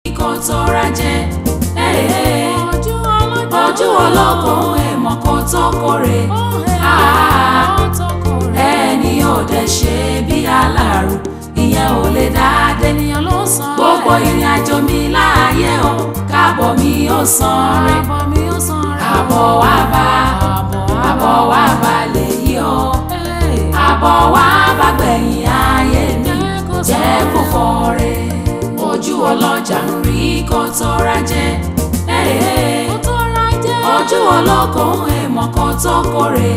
Kò tọ́ra jẹ ojú ọlọ́kọ̀ èèmọ̀ kan tó kórè ẹni ò dẹ̀ ṣe bí aláàrù ìyẹn ò lè dáadé gbogbo ìrìn àjò mi láàyè o káàbọ̀ mi ò san rẹ̀ àbọ̀ wá bá àbọ̀ wá bá lè yí o àbọ̀ wá bá gbẹ̀yìn ayé mi jẹ́ kó fọ́ rẹ̀ ojú ọlọ́jà ń rí kó tọ́ra jẹ ojú ọlọ́kọ̀ èèmọ̀ kan tó kórè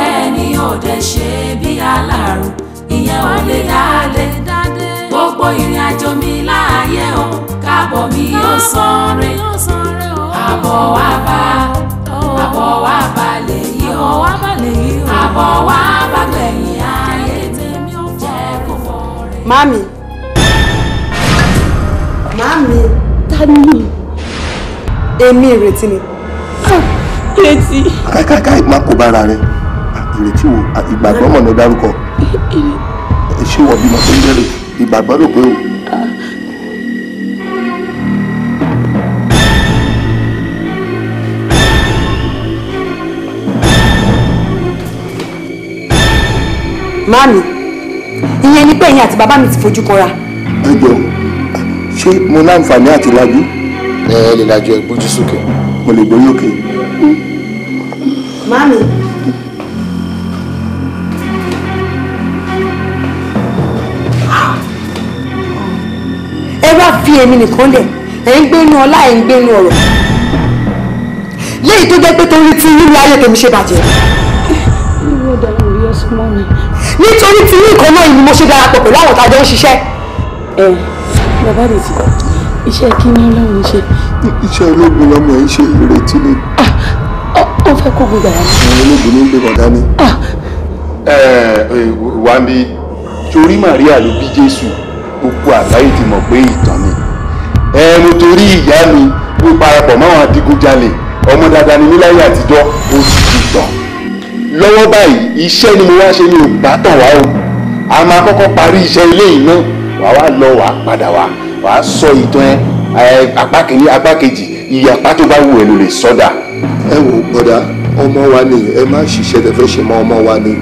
ẹni ò dẹ̀ ṣe bí aláàrù ìyẹn ò lè dáadé gbogbo ìrìn àjò mi láàyè o káàbọ̀ mi ò san rẹ̀ àbọ̀ wá bá àbọ̀ wá bá lè yí o àbọ̀ wá bá gbẹ̀yìn ayé tèmi ò jẹ́ kó fọ́ rẹ̀. Mami, mami, ta ni? Èmi Ìrètí ni. Ìrètí. Káíkáíkáí má kó bára rẹ. Ìrètí wo ìgbàgbọ́ mọ̀ ní dárúkọ. Ṣé wọ́n bímọ tó ń bẹ̀rẹ̀? Ìgbàgbọ́ ló pé o. Mami, ìyẹn ni pé ẹ̀yin àti bàbá mi ti fojú kanra. Ẹ jọ, ṣé mo láǹfààní àti lajú? Ẹ lè lajú, ẹ gbójú sókè. Mo lè gbójú òkè. Mami. Ẹ wá fi èmi nìkan lẹ̀, ẹ̀ ń gbénu ọlá, ẹ̀ ń gbénu ọ̀rọ̀. Léyìí tó jẹ́ pé torí tí nínú ayé tèmi ṣe bàjẹ́. Nítorí tí nǹkan náà ni mo ṣe darapọ̀ pẹ̀lú àwọn tá a jọ ń ṣiṣẹ́. Ẹ bàbá rẹ̀ ti iṣẹ́ kí ni Ọlọ́run ṣe. Iṣẹ́ ológun lọmọ ẹ̀ ń ṣe, Ìrètí ni. Ó fẹ́ kó gbogbo àyà mi. Ológun ló ń gbé kọ̀ọ̀dá ni. Wá ń bí torí Màríà ló bí Jésù, gbogbo àgbáyé ti mọ̀ pé ìtàn ni. Mo torí ìyá mi ló parapọ̀ mọ́ àwọn adigunjalè, ọmọ dáadáa ni níláyé àtijọ́, ó ti di ìtàn. Lọ́wọ́ báyìí iṣẹ́ ni mo wá ṣe ní ògbà tàn wá o. A máa kọ́kọ́ parí iṣẹ́ ilé yìí náà, wà wá lọ wà á padà wá wà á sọ ìtàn ẹ apá kìíní apá kejì, iye apá tó bá wù ẹ́ ló lè sọ́dà. Ẹ wò gbọ́dá, ọmọ wa ni ẹ má ṣiṣẹ́ tẹ fẹ́ ṣe mọ́ ọmọ wa ni.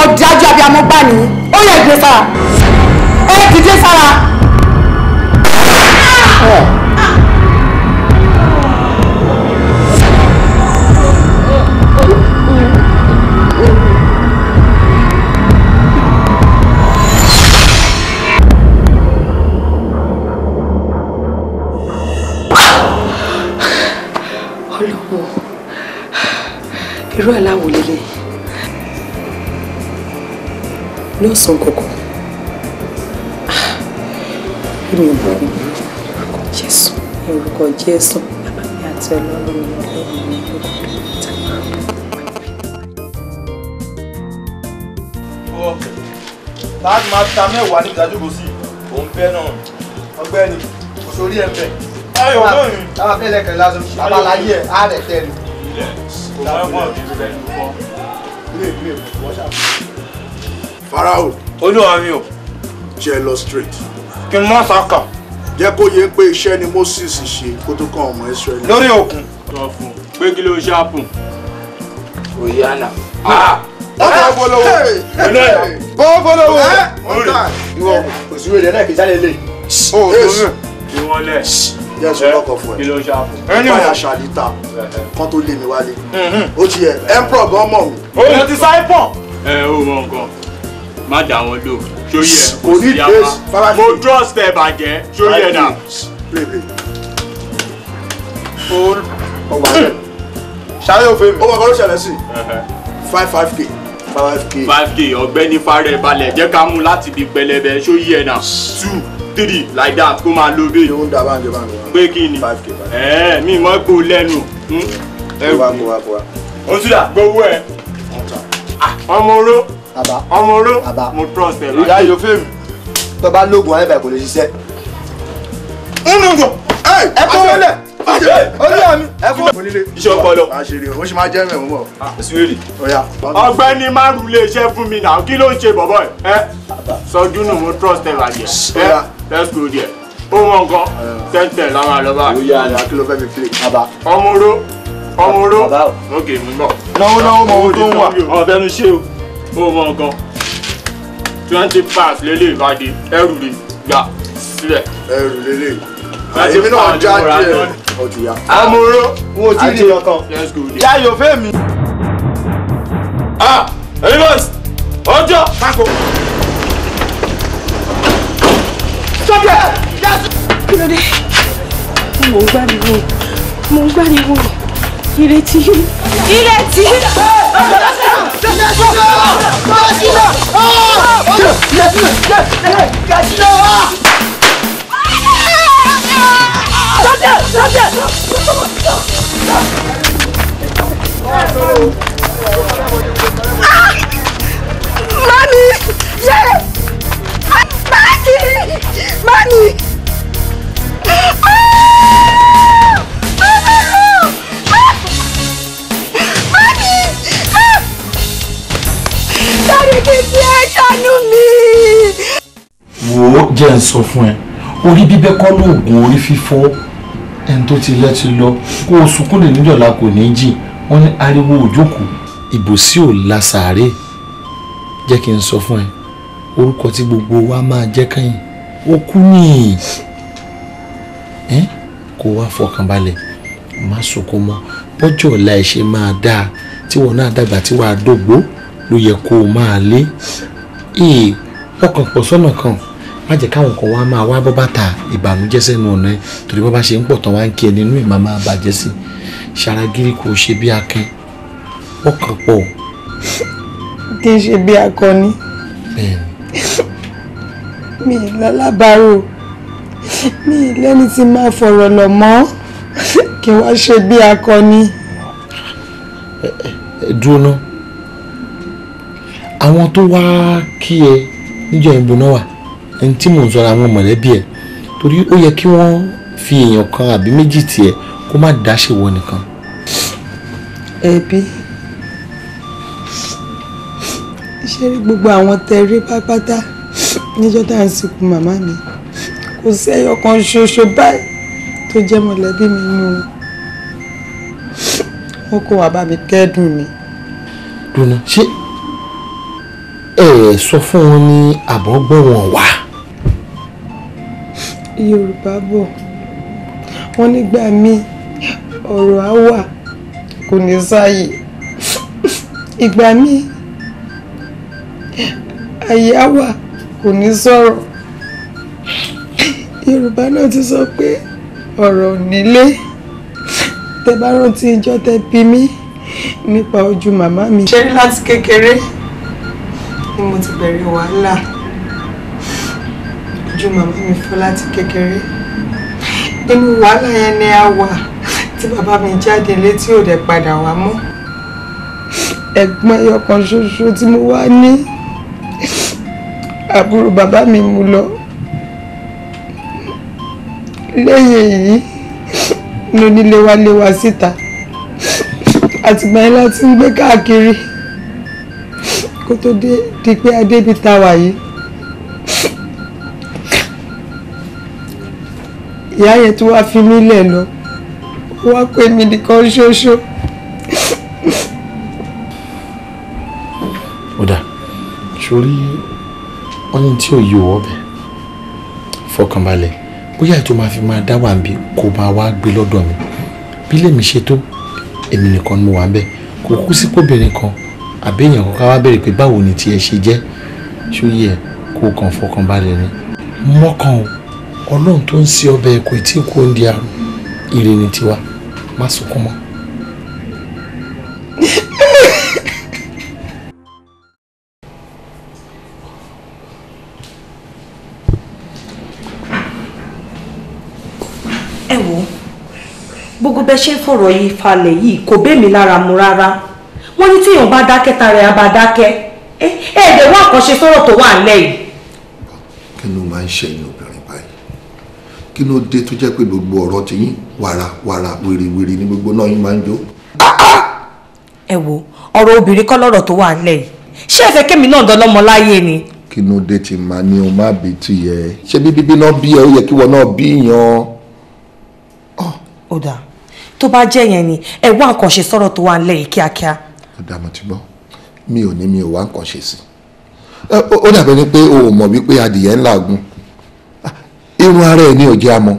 Ọ̀dájú abiyamọ gbà ní ó yẹ ìdílé sára, ẹ dìde sára. Irú aláwo lélẹ̀ lọ́sàn-án kọ̀ọ̀kan èmi ò mọ̀ ní orúkọ Jésù, ní orúkọ Jésù, bàbá mi àti Ọlọ́run mi, Ọlọ́run mi orúkọ tó ta. Láti máa ta mẹ́wàá níbi ìdájúkò sí òun bẹ́ẹ̀ náà ọgbẹ́ni kò sórí ẹ̀ ń bẹ̀. Ayọ̀ náà ni. Táwọn abẹ́lẹ̀ kẹrẹ lásán, babaláyé ẹ̀ á rẹ̀ tẹ́ ni. Farao, Olúwa mi o, jẹ́ lọ straight. Kí n má sáka. Jẹ́ kó yé pé iṣẹ́ ni Moses ṣe kó tó kàn ọmọ Ísírẹ́lì. Lórí òkun. Sọ fún pé kí ló ṣàpùn. Òyànà. Bọ́ fọlọ́wọ́. Bọ́ fọlọ́wọ́. Ìwọ kò sí wèrè náà kì í sáré lè. Ìwọ̀n lẹ̀. Yes, ọlọ́kọ̀ fún ẹ. Kí ló ṣàpùn. Ẹni wọ́n ṣàlítà kan tó lé mi wálé. Ó ti yẹ Emperor gan mọ̀ mi. Ó ti sáìpọ̀n. Ẹ ó mọ nǹkan, má dà wọn lò sórí ẹ. Kò ní days. Mo trust ẹ bàjẹ́ sórí ẹ náà. Ṣayé òfin mi. Ó mọ̀ kọ́ ló ṣẹlẹ̀ sí. 5K. 5K. 5K ọ̀gbẹ́ni farẹ balẹ̀ jẹ́ ká mú láti ibi pẹlẹbẹ sórí ẹ náà. 2, 3 like that kó máa lo bẹ́ẹ̀. Yóò ń da báńkì báńkì. Pé kí ni? 5K. Mi mọ̀ kó lẹ́nu. Kó wá kó wá kó wá. O tún dà gbowó ẹ. Ọmọ oró. Ọmọ oró. Mo trust ẹ Ìyá yóò fẹ́ mi. Tó bá lóògùn ayébẹ̀ kò lè ṣiṣẹ́. Ẹ kó wọlé. Olúwa mi. Ẹ fún onílé. Iṣẹ́ ọpọlọ. Àṣírí o, ó sì máa jẹ́ mẹ́mú bọ̀. Sùwèrè. Ọ̀yà. Ọ̀gbẹ́ni márùn lè ṣe fún mi náà, kí ló ń ṣe bọ̀bọ̀ ẹ̀? Sọdúnù mo trust ẹ bàjẹ́. Let's go there. Ó mọ nǹkan tẹ́ntẹ́n láwọn àlọ́bà. Ó yá kí ló fẹ́ fi play. Bàbá. Ọmọ oró. Ọmọ oró. Ok, mo ń bọ̀. Náwó náwó mọ owó tó ń wà. Ọ̀bẹ́nu ṣé o. Ó mọ nǹkan. 20 pass lélẹ̀ ìbàdí ẹrù rè gbà sílẹ̀. Ẹrù lélẹ̀. Èmi náà já díẹ̀. Ọtí ya. Ọmọ oró. N ò tí ì rí kankan. Let's go there. Yáyò fẹ́ mi. Ah! Ẹ̀yin ọjọ́. Pákó. Stop there! Kí ló dé? Mo ń gbáriwo. Mo ń gbáriwo. Ìrètí. Ìrètí. Stop there! Stop there! Ah! Mami! Yeah! Mami! Mami! Ah! Mami! Sáré kí n tiẹ̀ ṣàánú mi. Wo jẹ́ ń sọ fún ẹ, orí bíbẹ́ kọ́ lóògùn orí fífọ́. Ẹni tó ti lọ ti lọ, kó o sunkún lè níjọ̀la kò ní jìn. Wọ́n ní ariwo òjókòó, ìbòsí ò la sàárè. Jẹ́ kí n sọ fún ẹ, orúkọ tí gbogbo wa máa jẹ́ kẹ́yìn ó kú ní kó wá fọkànbalẹ̀, má sunkún mọ́. Bọ́jọ́ ọ̀la ẹ̀ ṣe máa dáa tí wọn náà dàgbà tí wàá dògbó ló yẹ kó o máa lé. Ọkàn pọ̀ sọ́nà kan, má jẹ́ káwọn kan wá máa wá bọ́ bàtà ìbànújẹ́ sẹ́nu ọ̀nà ẹ̀, torí bọ́ bá ṣe ń pọ̀ tán wá ń kí ẹ nínú ìmọ̀ máa bàjẹ́ sí i. Ṣaragírí kò ṣe bí akin, ọkàn pọ̀. Kì í ṣe bí akọni. Bẹ́ẹ̀ni. Mi lálábàárò, mi lẹ́ni tí máa fọ̀rọ̀ lọ̀ mọ́, kí wá ṣe bí akọni. Dúró ná, àwọn tó wá kí ẹ níjọ́ ìbò náà wà, ẹni tí mò ń sọ̀rọ̀ àwọn mọ̀lẹ́bí ẹ̀, torí ó yẹ kí wọ́n fi èèyàn kan àbí méjì tiẹ̀ kó má dá ṣe wọ nìkan. Ẹbí ṣe rí gbogbo àwọn tẹrí pápátá níjọ́ tá à ń sìnkú màmá mi, kò sí ẹyọ kan ṣoṣo báyìí tó jẹ́ mọ̀lẹ́bí mi nù. Wọn kò wá bá mi kẹ́dùn ni. Dùnà, ṣé ẹ sọ fún wọn ní àbọ̀ gbọ́ wọn wá? Yorùbá bọ̀ wọ́n nígbà míì ọ̀rọ̀ á wà kò ní sáàyè, ìgbà míì àyè á wà kò ní sọ̀rọ̀. Yorùbá náà ti sọ pé ọ̀rọ̀ ò nílé. Tẹ bá rántí ìjọ́ tẹ bí mi nípa ojú màmá mi. Ṣé rí láti kékeré ni mo ti bẹ̀rẹ̀ wàhálà. Ojú màmá mi fọ́ láti kékeré. Inú wàhálà yẹn ni a wà tí bàbá mi jáde létí ò dẹ̀ padà wá mọ́. Ẹ̀gbọ́n ẹyọ kan ṣoṣo tí mo wá ní, àbúrò bàbá mi mú lọ. Lẹ́yìn èyí ló nílé wa lé wa síta, àtìgbà yẹn láti ń gbé káàkiri kó tó dé di pé adébi ta wà yìí. Ìyá yẹn tó wá fi mí lẹ̀ lọ, ó wá pè mí nìkan ṣoṣo. Ó dà, sórí wọ́n ní tí ò yí òwò ọbẹ̀, fọkànbalẹ̀, bóyá ètò máa fi máa dá wà níbí kó máa wá gbé lọ́dọ̀ mi. Bí lèmi ṣe tó, èmi nìkan ni mo wà ń bẹ̀. Kò kú sí kóbìnrin kan àbí èèyàn kan ká wá béèrè pé báwo ni tiẹ̀ ṣe jẹ́. Ṣó yẹ kó kàn fọkànbalẹ̀ ni. Mọ́kàn o, Ọlọ́run tó ń ṣe ọbẹ̀ kò tí ì kú oúnjẹ àrùn. Ire ni tiwa, má sunkún mọ́. Ẹ wo, gbogbo bẹ ṣe ń fọ̀rọ̀ yìí falẹ̀ yìí kò bẹ́ mi lára mu rárá. Wọ́n ní téèyàn bá dákẹ́ tara ẹ̀ á bá dákẹ́. Ẹ ẹ̀ẹ́dẹ̀ wá àkànṣe sọ̀rọ̀ tó wà nílẹ̀ yìí. Kí ló máa ń ṣe ẹ̀yin obìnrin báyìí? Kí ló dé tó jẹ́ pé gbogbo ọ̀rọ̀ ti yín wàrà wàrà wèrèwèrè ní gbogbo náà yín máa ń jó. Ẹ wo ọ̀rọ̀ obìnrin kọ́ lọ́rọ̀ tó wà nílẹ̀ yìí, ṣé ẹ fẹ́ kémi náà dọlọ́mọ láyé ni. Kí ló dé tí màá ní o má bí tìyẹ? Ṣé bí bíbí náà bí ẹ, ó yẹ kí wọn náà bí yan. Ó dáa, tó bá jẹ́ yẹn ni ẹ wá nǹkan ṣe sọ̀rọ̀ tó wà nílẹ̀ yìí kíákíá. Ó dáa, mo ti gbọ́. Mi ò ní mi ò wá nǹkan ṣe sí. Ó dàbí ni pé o ò mọ̀ wípé adìyẹ ńlá gùn irun ara ẹ̀ ní òjẹ́ àmọ́.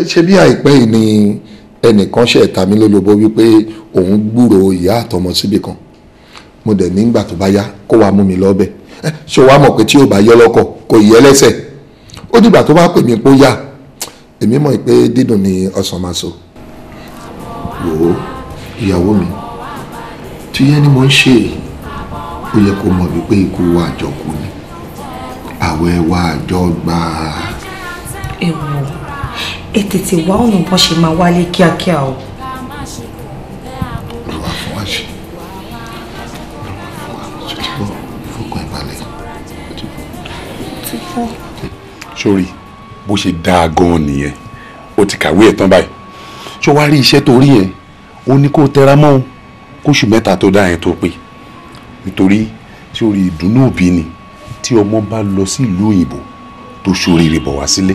Ṣé bí àìpẹ́ yìí ni ẹnìkan ṣe ẹ̀ta mi lólobó wípé òun gbúròó ìyá àtọmọ síbì kan. Mo dẹ̀ nígbà tó bá yá kó wàá mú mi lọ́bẹ̀. Ṣé wàá mọ̀ pé tí ò bá yẹ lọ́kọ̀ kò yẹ lẹ́sẹ̀? Ó dìgbà tó bá pè mí pé ó yá, èmi mọ̀ pé dídùn ni ọsàn máa so. Wò ó, ìyàwó mi, tí yẹn ni mo ń ṣe, ó yẹ kó mọ̀ wípé ikú wa àjọkú ni, àwẹ̀ wa àjọ gbà. Ẹ wò, ẹ tètè wá ọ̀nà bó ṣe máa wálé kíákíá o. Olúwa fún wa ṣe, Olúwa fún wa ṣe, ti bọ́ fọkàn ìbàlẹ̀. Sórí bó ṣe dáa gan-an nìyẹn, ó ti kàwé ẹ̀ tán báyìí. Ṣé wàá rí iṣẹ́ tó rí yẹn, ó ní kó tẹra mọ́ o, kóṣù mẹ́ta tó dá yẹn tó pé. Nítorí sórí ìdùnnú òbí ni tí ọmọ bá lọ sí ìlú òyìnbó tó ṣoríire bọ̀ wá sílé.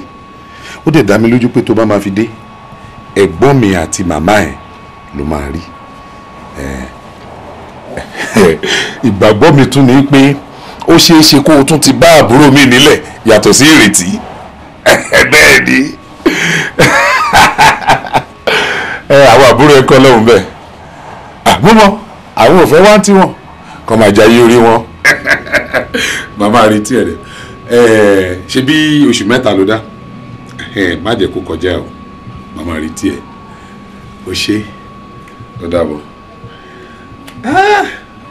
Ó dẹ̀ dá mi lójú pé tó bá máa fi dé, ẹ̀gbọ́n mi àti màmá ẹ̀ ló máa rí. Ìgbàgbọ́ mi tún ni pé ó ṣeé ṣe kó o tún ti bá àbúrò mi nílẹ̀ yàtọ̀ sí Ìrètí. Bẹ́ẹ̀ ni àwọn àbúrò ẹ̀ kọ́ lọ́hùn bẹ́ẹ̀. Àbúmọ̀ àwọn ò fẹ́ wá tí wọn kọ́ máa jayé orí wọn. Màmá retí ẹ̀ rẹ̀ ṣe bí oṣù mẹ́ta ló dá, má jẹ́ kó kọjá o. Màmá retí ẹ̀, ó ṣe ó dàbọ̀.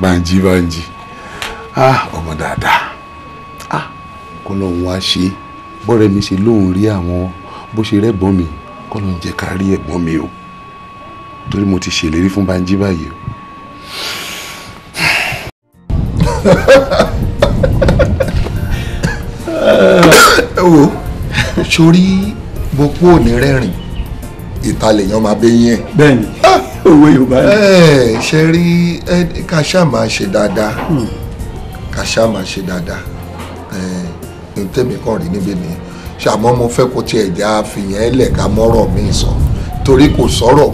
Bánjí Bánjí, ọmọ dáadáa, kọ́ lóun wá ṣe bọ́rẹ̀ mi ṣe lóun rí àwọn bó ṣe rẹ́gbọ́n mi, kọ́ lóun jẹ́ ká rí ẹ̀gbọ́n mi o, torí mo ti ṣèlérí fún Bánjí báyìí o. Wo sórí gbogbo òní rẹ́rìn ìta lèèyàn máa bẹ yín ẹ. Bẹ́ẹ̀ni, òwe Yorùbá ni. Ṣe rí, ká ṣáà máa ṣe dáadáa, ká ṣáà máa ṣe dáadáa. Ní tèmi kàn rí níbí nìyẹn. Ṣàmọ́ mo fẹ́ kó tiẹ̀ já fìyẹn lẹ̀ ká mọ́rọ̀ mi sọ, torí kò sọ̀rọ̀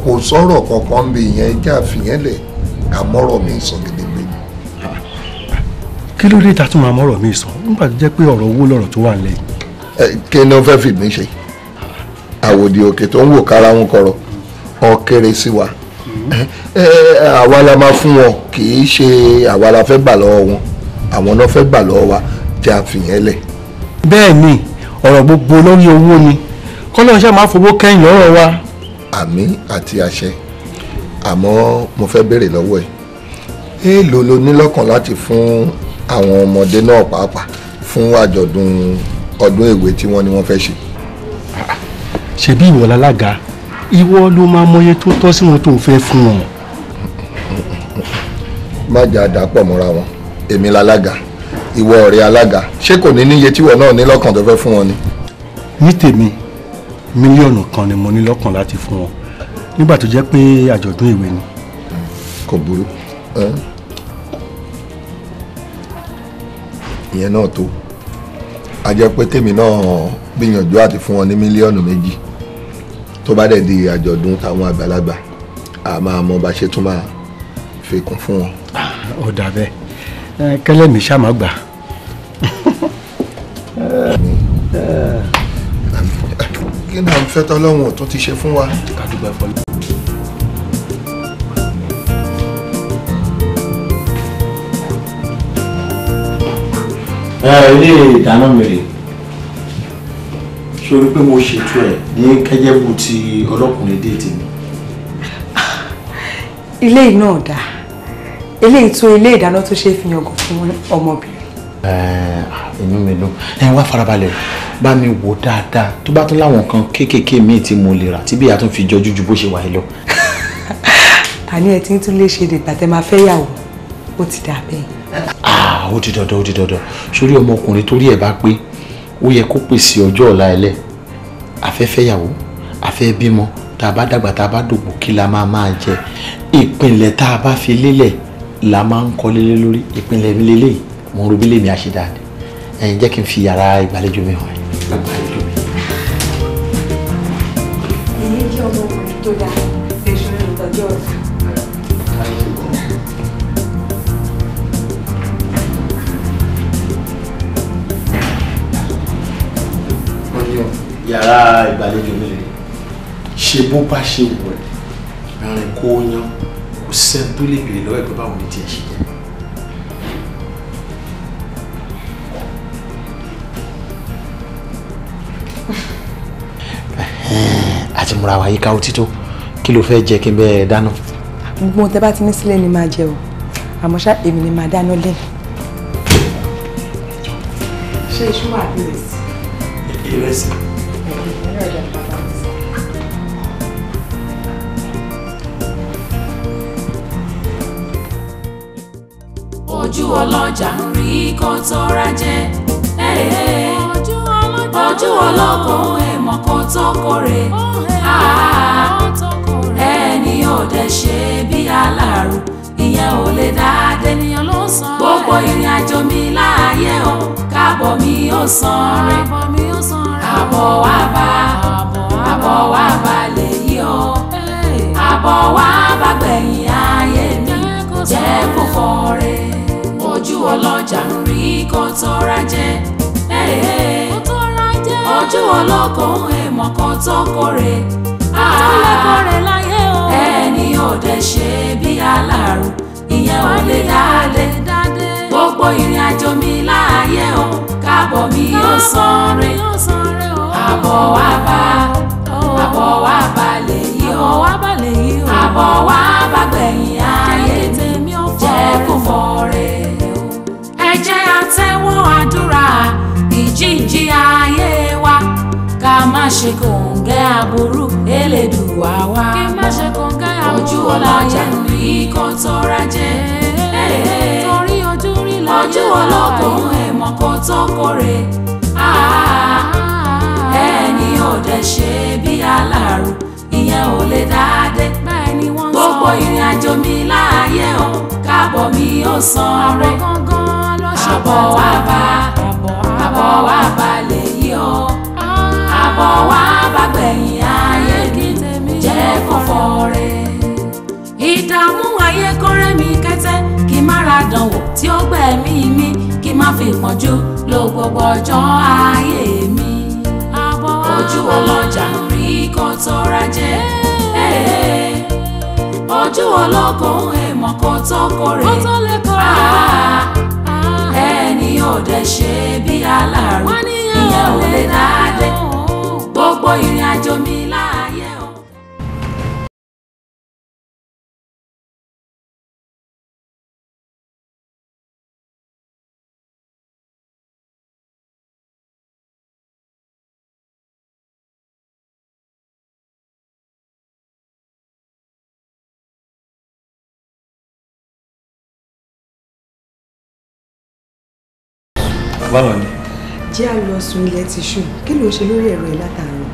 kankan bí ìyẹn, já fìyẹn lẹ̀ ká mọ́rọ̀ mi sọ gidigidi. Kí ló dé ta tún máa mọ́rọ̀ mi sọ nígbà tó jẹ́ pé ọ̀rọ̀ owó lọ̀rọ̀ tó wà nílẹ̀ yìí? Kí ni ó fẹ́ fi mí ṣe? Àwòdì òkè tó ń wò kára ń kọ̀rọ̀ ọ̀kẹ́rẹ́ sí wa. Àwa la máa fún wọn, kì í ṣe àwa la fẹ́ gbà lọ́wọ́ wọn, àwọn náà fẹ́ gbà lọ́wọ́ wa, jẹ́ àfihàn lẹ̀. Bẹ́ẹ̀ ni, ọ̀rọ̀ gbogbo lórí owó ni, kọ́lọ́n ṣáà máa fowó kẹ́yìn lọ́rọ̀ wa. Àmín àti àṣẹ. Àmọ́ mo fẹ́ béèrè lọ́wọ́ ẹ̀, èèlò ló ní lọ́kàn láti fún àwọn ọmọdé náà pàápàá fún àjọ̀dún ọdún èwe tí wọ́n ní wọ́n fẹ́ ṣe? Ṣebí ìwọ lálága, ìwọ ló máa mọye tó tọ́ sí wọn tó fẹ́ fún wọn. Má jà dàpọ̀ mọ́ra wọn, èmi lálága, ìwọ ọ̀rẹ́ alága, ṣé kò ní níye tíwọ náà ní lọ́kàn tó fẹ́ fún wọn ni? Ní tèmi, 1 mílíọ̀nù ni mo ní lọ́kàn láti fún wọn nígbà tó jẹ́ pé àjọ̀dún èwe ni. Kò burú, ìyẹn náà tó. A jẹ́ pé tèmi náà gbìyànjú àti fún wọn ní 2 mílíọ̀nù. Tó bá dẹ̀ di àjọ̀dún táwọn àgbàlagbà, a máa mọ bá ṣe tún máa fi kún fún wọn. Ó dà bẹ́ẹ̀, kẹ́lẹ́ mi ṣáà má gbà. Kí ni à ń fẹ́ tọ́lọ́run ò tún ti ṣe fún wa? Ká dúpẹ́ fọlọ́. Ilé ìdáná mi rè, ṣé o rí pé mo ṣètò ẹ̀ ní kẹ́jẹ́bù ti ọlọ́kùnrin dé tèmi. Ilé yìí náà dáa, eléyìí tó ilé ìdáná tó ṣe é fi yangàn fún ọmọbìnrin. Inú mi dùn. Ẹ wá farabalẹ̀ bá mi wò dáadáa, tó bá tún láwọn nǹkan kéékèèké míì tí mo lè rà tí bí a tún fi jọjú ju bó ṣe wà yìí lọ. Àní ẹ ti ń tún lè ṣe dìgbà tẹ máa fẹ́ yàwó, ó ti dà bẹ́ẹ̀. Ah, ó di dandan, ó di dandan. Sórí ọmọkùnrin torí ẹ̀ bá pé, ó yẹ kó pèsè ọjọ́ ọ̀la ẹlẹ́ A fẹ́ fẹ́yàwó, a fẹ́ bímọ, tá a bá dàgbà tá a bá dògbò kí la máa máa jẹ. Ìpìlẹ̀ tá a bá fi lélẹ̀ la máa ń kọ́ lélẹ̀ lórí. Ìpìlẹ̀ mi lélẹ̀ mo ń robí lèmi àṣedáadé. Ẹ̀yin jẹ́ kí n fi yàrá ìgbàlejò mi hàn ẹ́. Èyí jẹ́ ọmọkùnrin tó dáa, èso ìtọ́jú ọ̀sán. Yàrá ìgbàlejò mi rè ṣe bó bá ṣe wù ẹ́ rìn kó yan kò sẹ́ni tó lè béèrè lọ́wọ́ ẹ̀ pé báwo ni tiẹ̀ ṣe jẹ́. Àti múra wa yíká ó tító, kí ló fẹ́ jẹ kí n bẹ́ẹ̀ dáná. Gbogbo ohun tẹ́ bá ti ní sílẹ̀ ni máa jẹ o, àmọ́ ṣá èmi ni máa dáná lẹ́nu. Ṣé iṣu wà bí ìrẹsì? Ìrẹsì. Ojú ọlọ́jà ń rí kó tó ra jẹ. Ojú ọlọ́kọ̀ èèmọ̀ kó tó kórè. Ẹni ò dẹ̀ ṣe bí aláàrù, ìyẹn ò lè dáadé. Gbogbo ìrìn àjò mi láàyè o, káàbọ̀ mi ò san rẹ̀. Àbọ̀ wá bá, àbọ̀ wá bá lèyí o. Àbọ̀ wá bá gbẹ̀yìn ayé mi, jẹ́ kó fọ́ rẹ̀. Ojú ọlọ́jà ń rí kó tó ra jẹ. Ojú ọlọ́kọ̀ èèmọ̀ kó tó kórè. Ẹni ò dẹ̀ ṣe bí aláàrù, ìyẹn ò lè dáadé. Gbogbo ìrìn àjò mi láàyè o, káàbọ̀ mi ò san rẹ̀. Àbọ̀ wá bá, àbọ̀ wá bá lèyí o. Àbọ̀ wá bá gbẹ̀yìn ayé mi, jẹ́ kó fọ́ rẹ̀. Ẹ jẹ́ àtẹ́wọ́ àdúrà ìjíǹjí ayé wa, ká má ṣe kòǹgẹ́ aburú Elédùà wa. Ojú ọlọ́jà ń rí kó tó ra jẹ. Ojú ọlọ́kọ̀ èèmọ̀ kó tó kórè. Ẹni ò dẹ̀ ṣe bí aláàrù, ìyẹn ò lè dáadé. Gbogbo ìrìn àjò mi láàyè o, káàbọ̀ mi ò san rẹ̀. Àbọ̀ wá bá, àbọ̀ wá bá lèyí o. Àbọ̀ wá bá gbẹ̀yìn ayé mi, jẹ́ kó fọ́ rẹ̀. Ìdààmú ayé kórè mi kẹ́tẹ́, kí má ra dánwò tí ó gbẹ̀mí mi, kí má fi pọ́njú lo gbogbo ọjọ́ ayé mi. Ojú ọlọ́jà ń rí kó tó ra jẹ. Ojú ọlọ́kọ̀ èèmọ̀ kó tó kórè. Ẹni ò dẹ̀ ṣe bí aláàrù, ìyẹn ò lè dáadé. Gbogbo ìrìn àjò mi láàyè o. Báwo ni? Jẹ́ à lọ sùn, ilẹ̀ ti ṣú. Kí ló ń ṣe lórí ẹ̀rọ ẹ̀ látàárọ̀?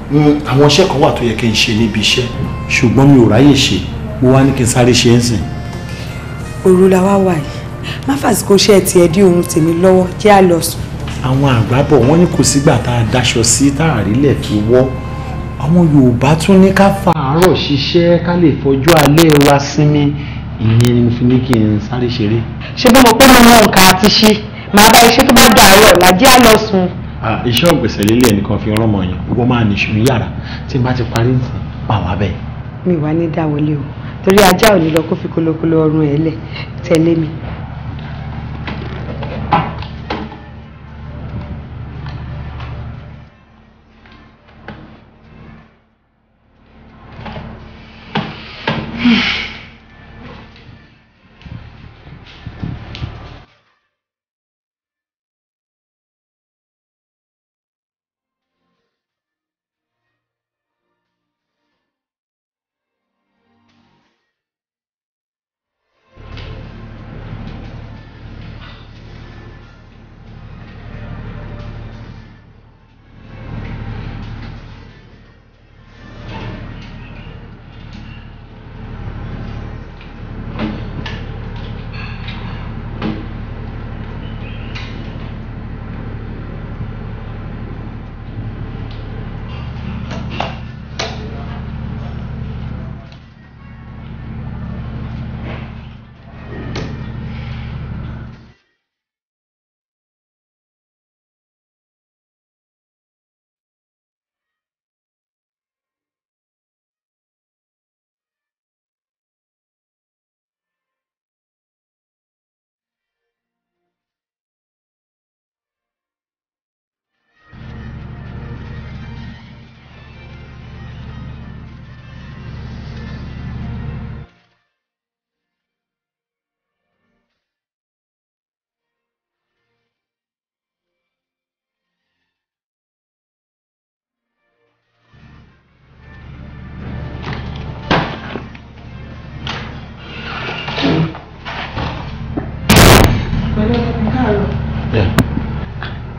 Àwọn iṣẹ́ kan wà tó yẹ kí n ṣe níbi iṣẹ́, ṣùgbọ́n mi ò ráyè ṣe. Mo wá ní kí n sáré ṣe é sìn. Òru la wá wà yìí, má fàsìkò iṣẹ́ tiẹ̀ dí oorun tèmi lọ́wọ́. Jẹ́ à lọ sùn. Àwọn àgbà bọ̀ wọ́n ní kò sígbà tá a daṣọ sí tá a rí lẹ̀ fi wọ́. Àwọn Yorùbá tún ní ká fàárọ̀ ṣiṣẹ́ ká lè fọjọ́ alẹ́ wa sinmi. Ìyẹn ni mo fi ní kí n sáré ṣeré. Ṣé bí mo pé mo mọ nǹkan àti ṣe, màá bá iṣẹ́ tó bá dàárọ̀ ọ̀la. Jẹ́ à lọ sùn. Iṣẹ́ ọ̀gbẹ̀sẹ̀ lélẹ̀ nìkan fi rán ọmọ yẹn, wọ́n máa nìṣó ní yàrá tí n bá ti parí nìsín pa wá bẹ́ẹ̀. Mi wà ní dáwọlé o, torí ajá ò ní lọ kó fi kolokolo ọrùn ẹ̀ lẹ̀. Tẹ̀lé mi.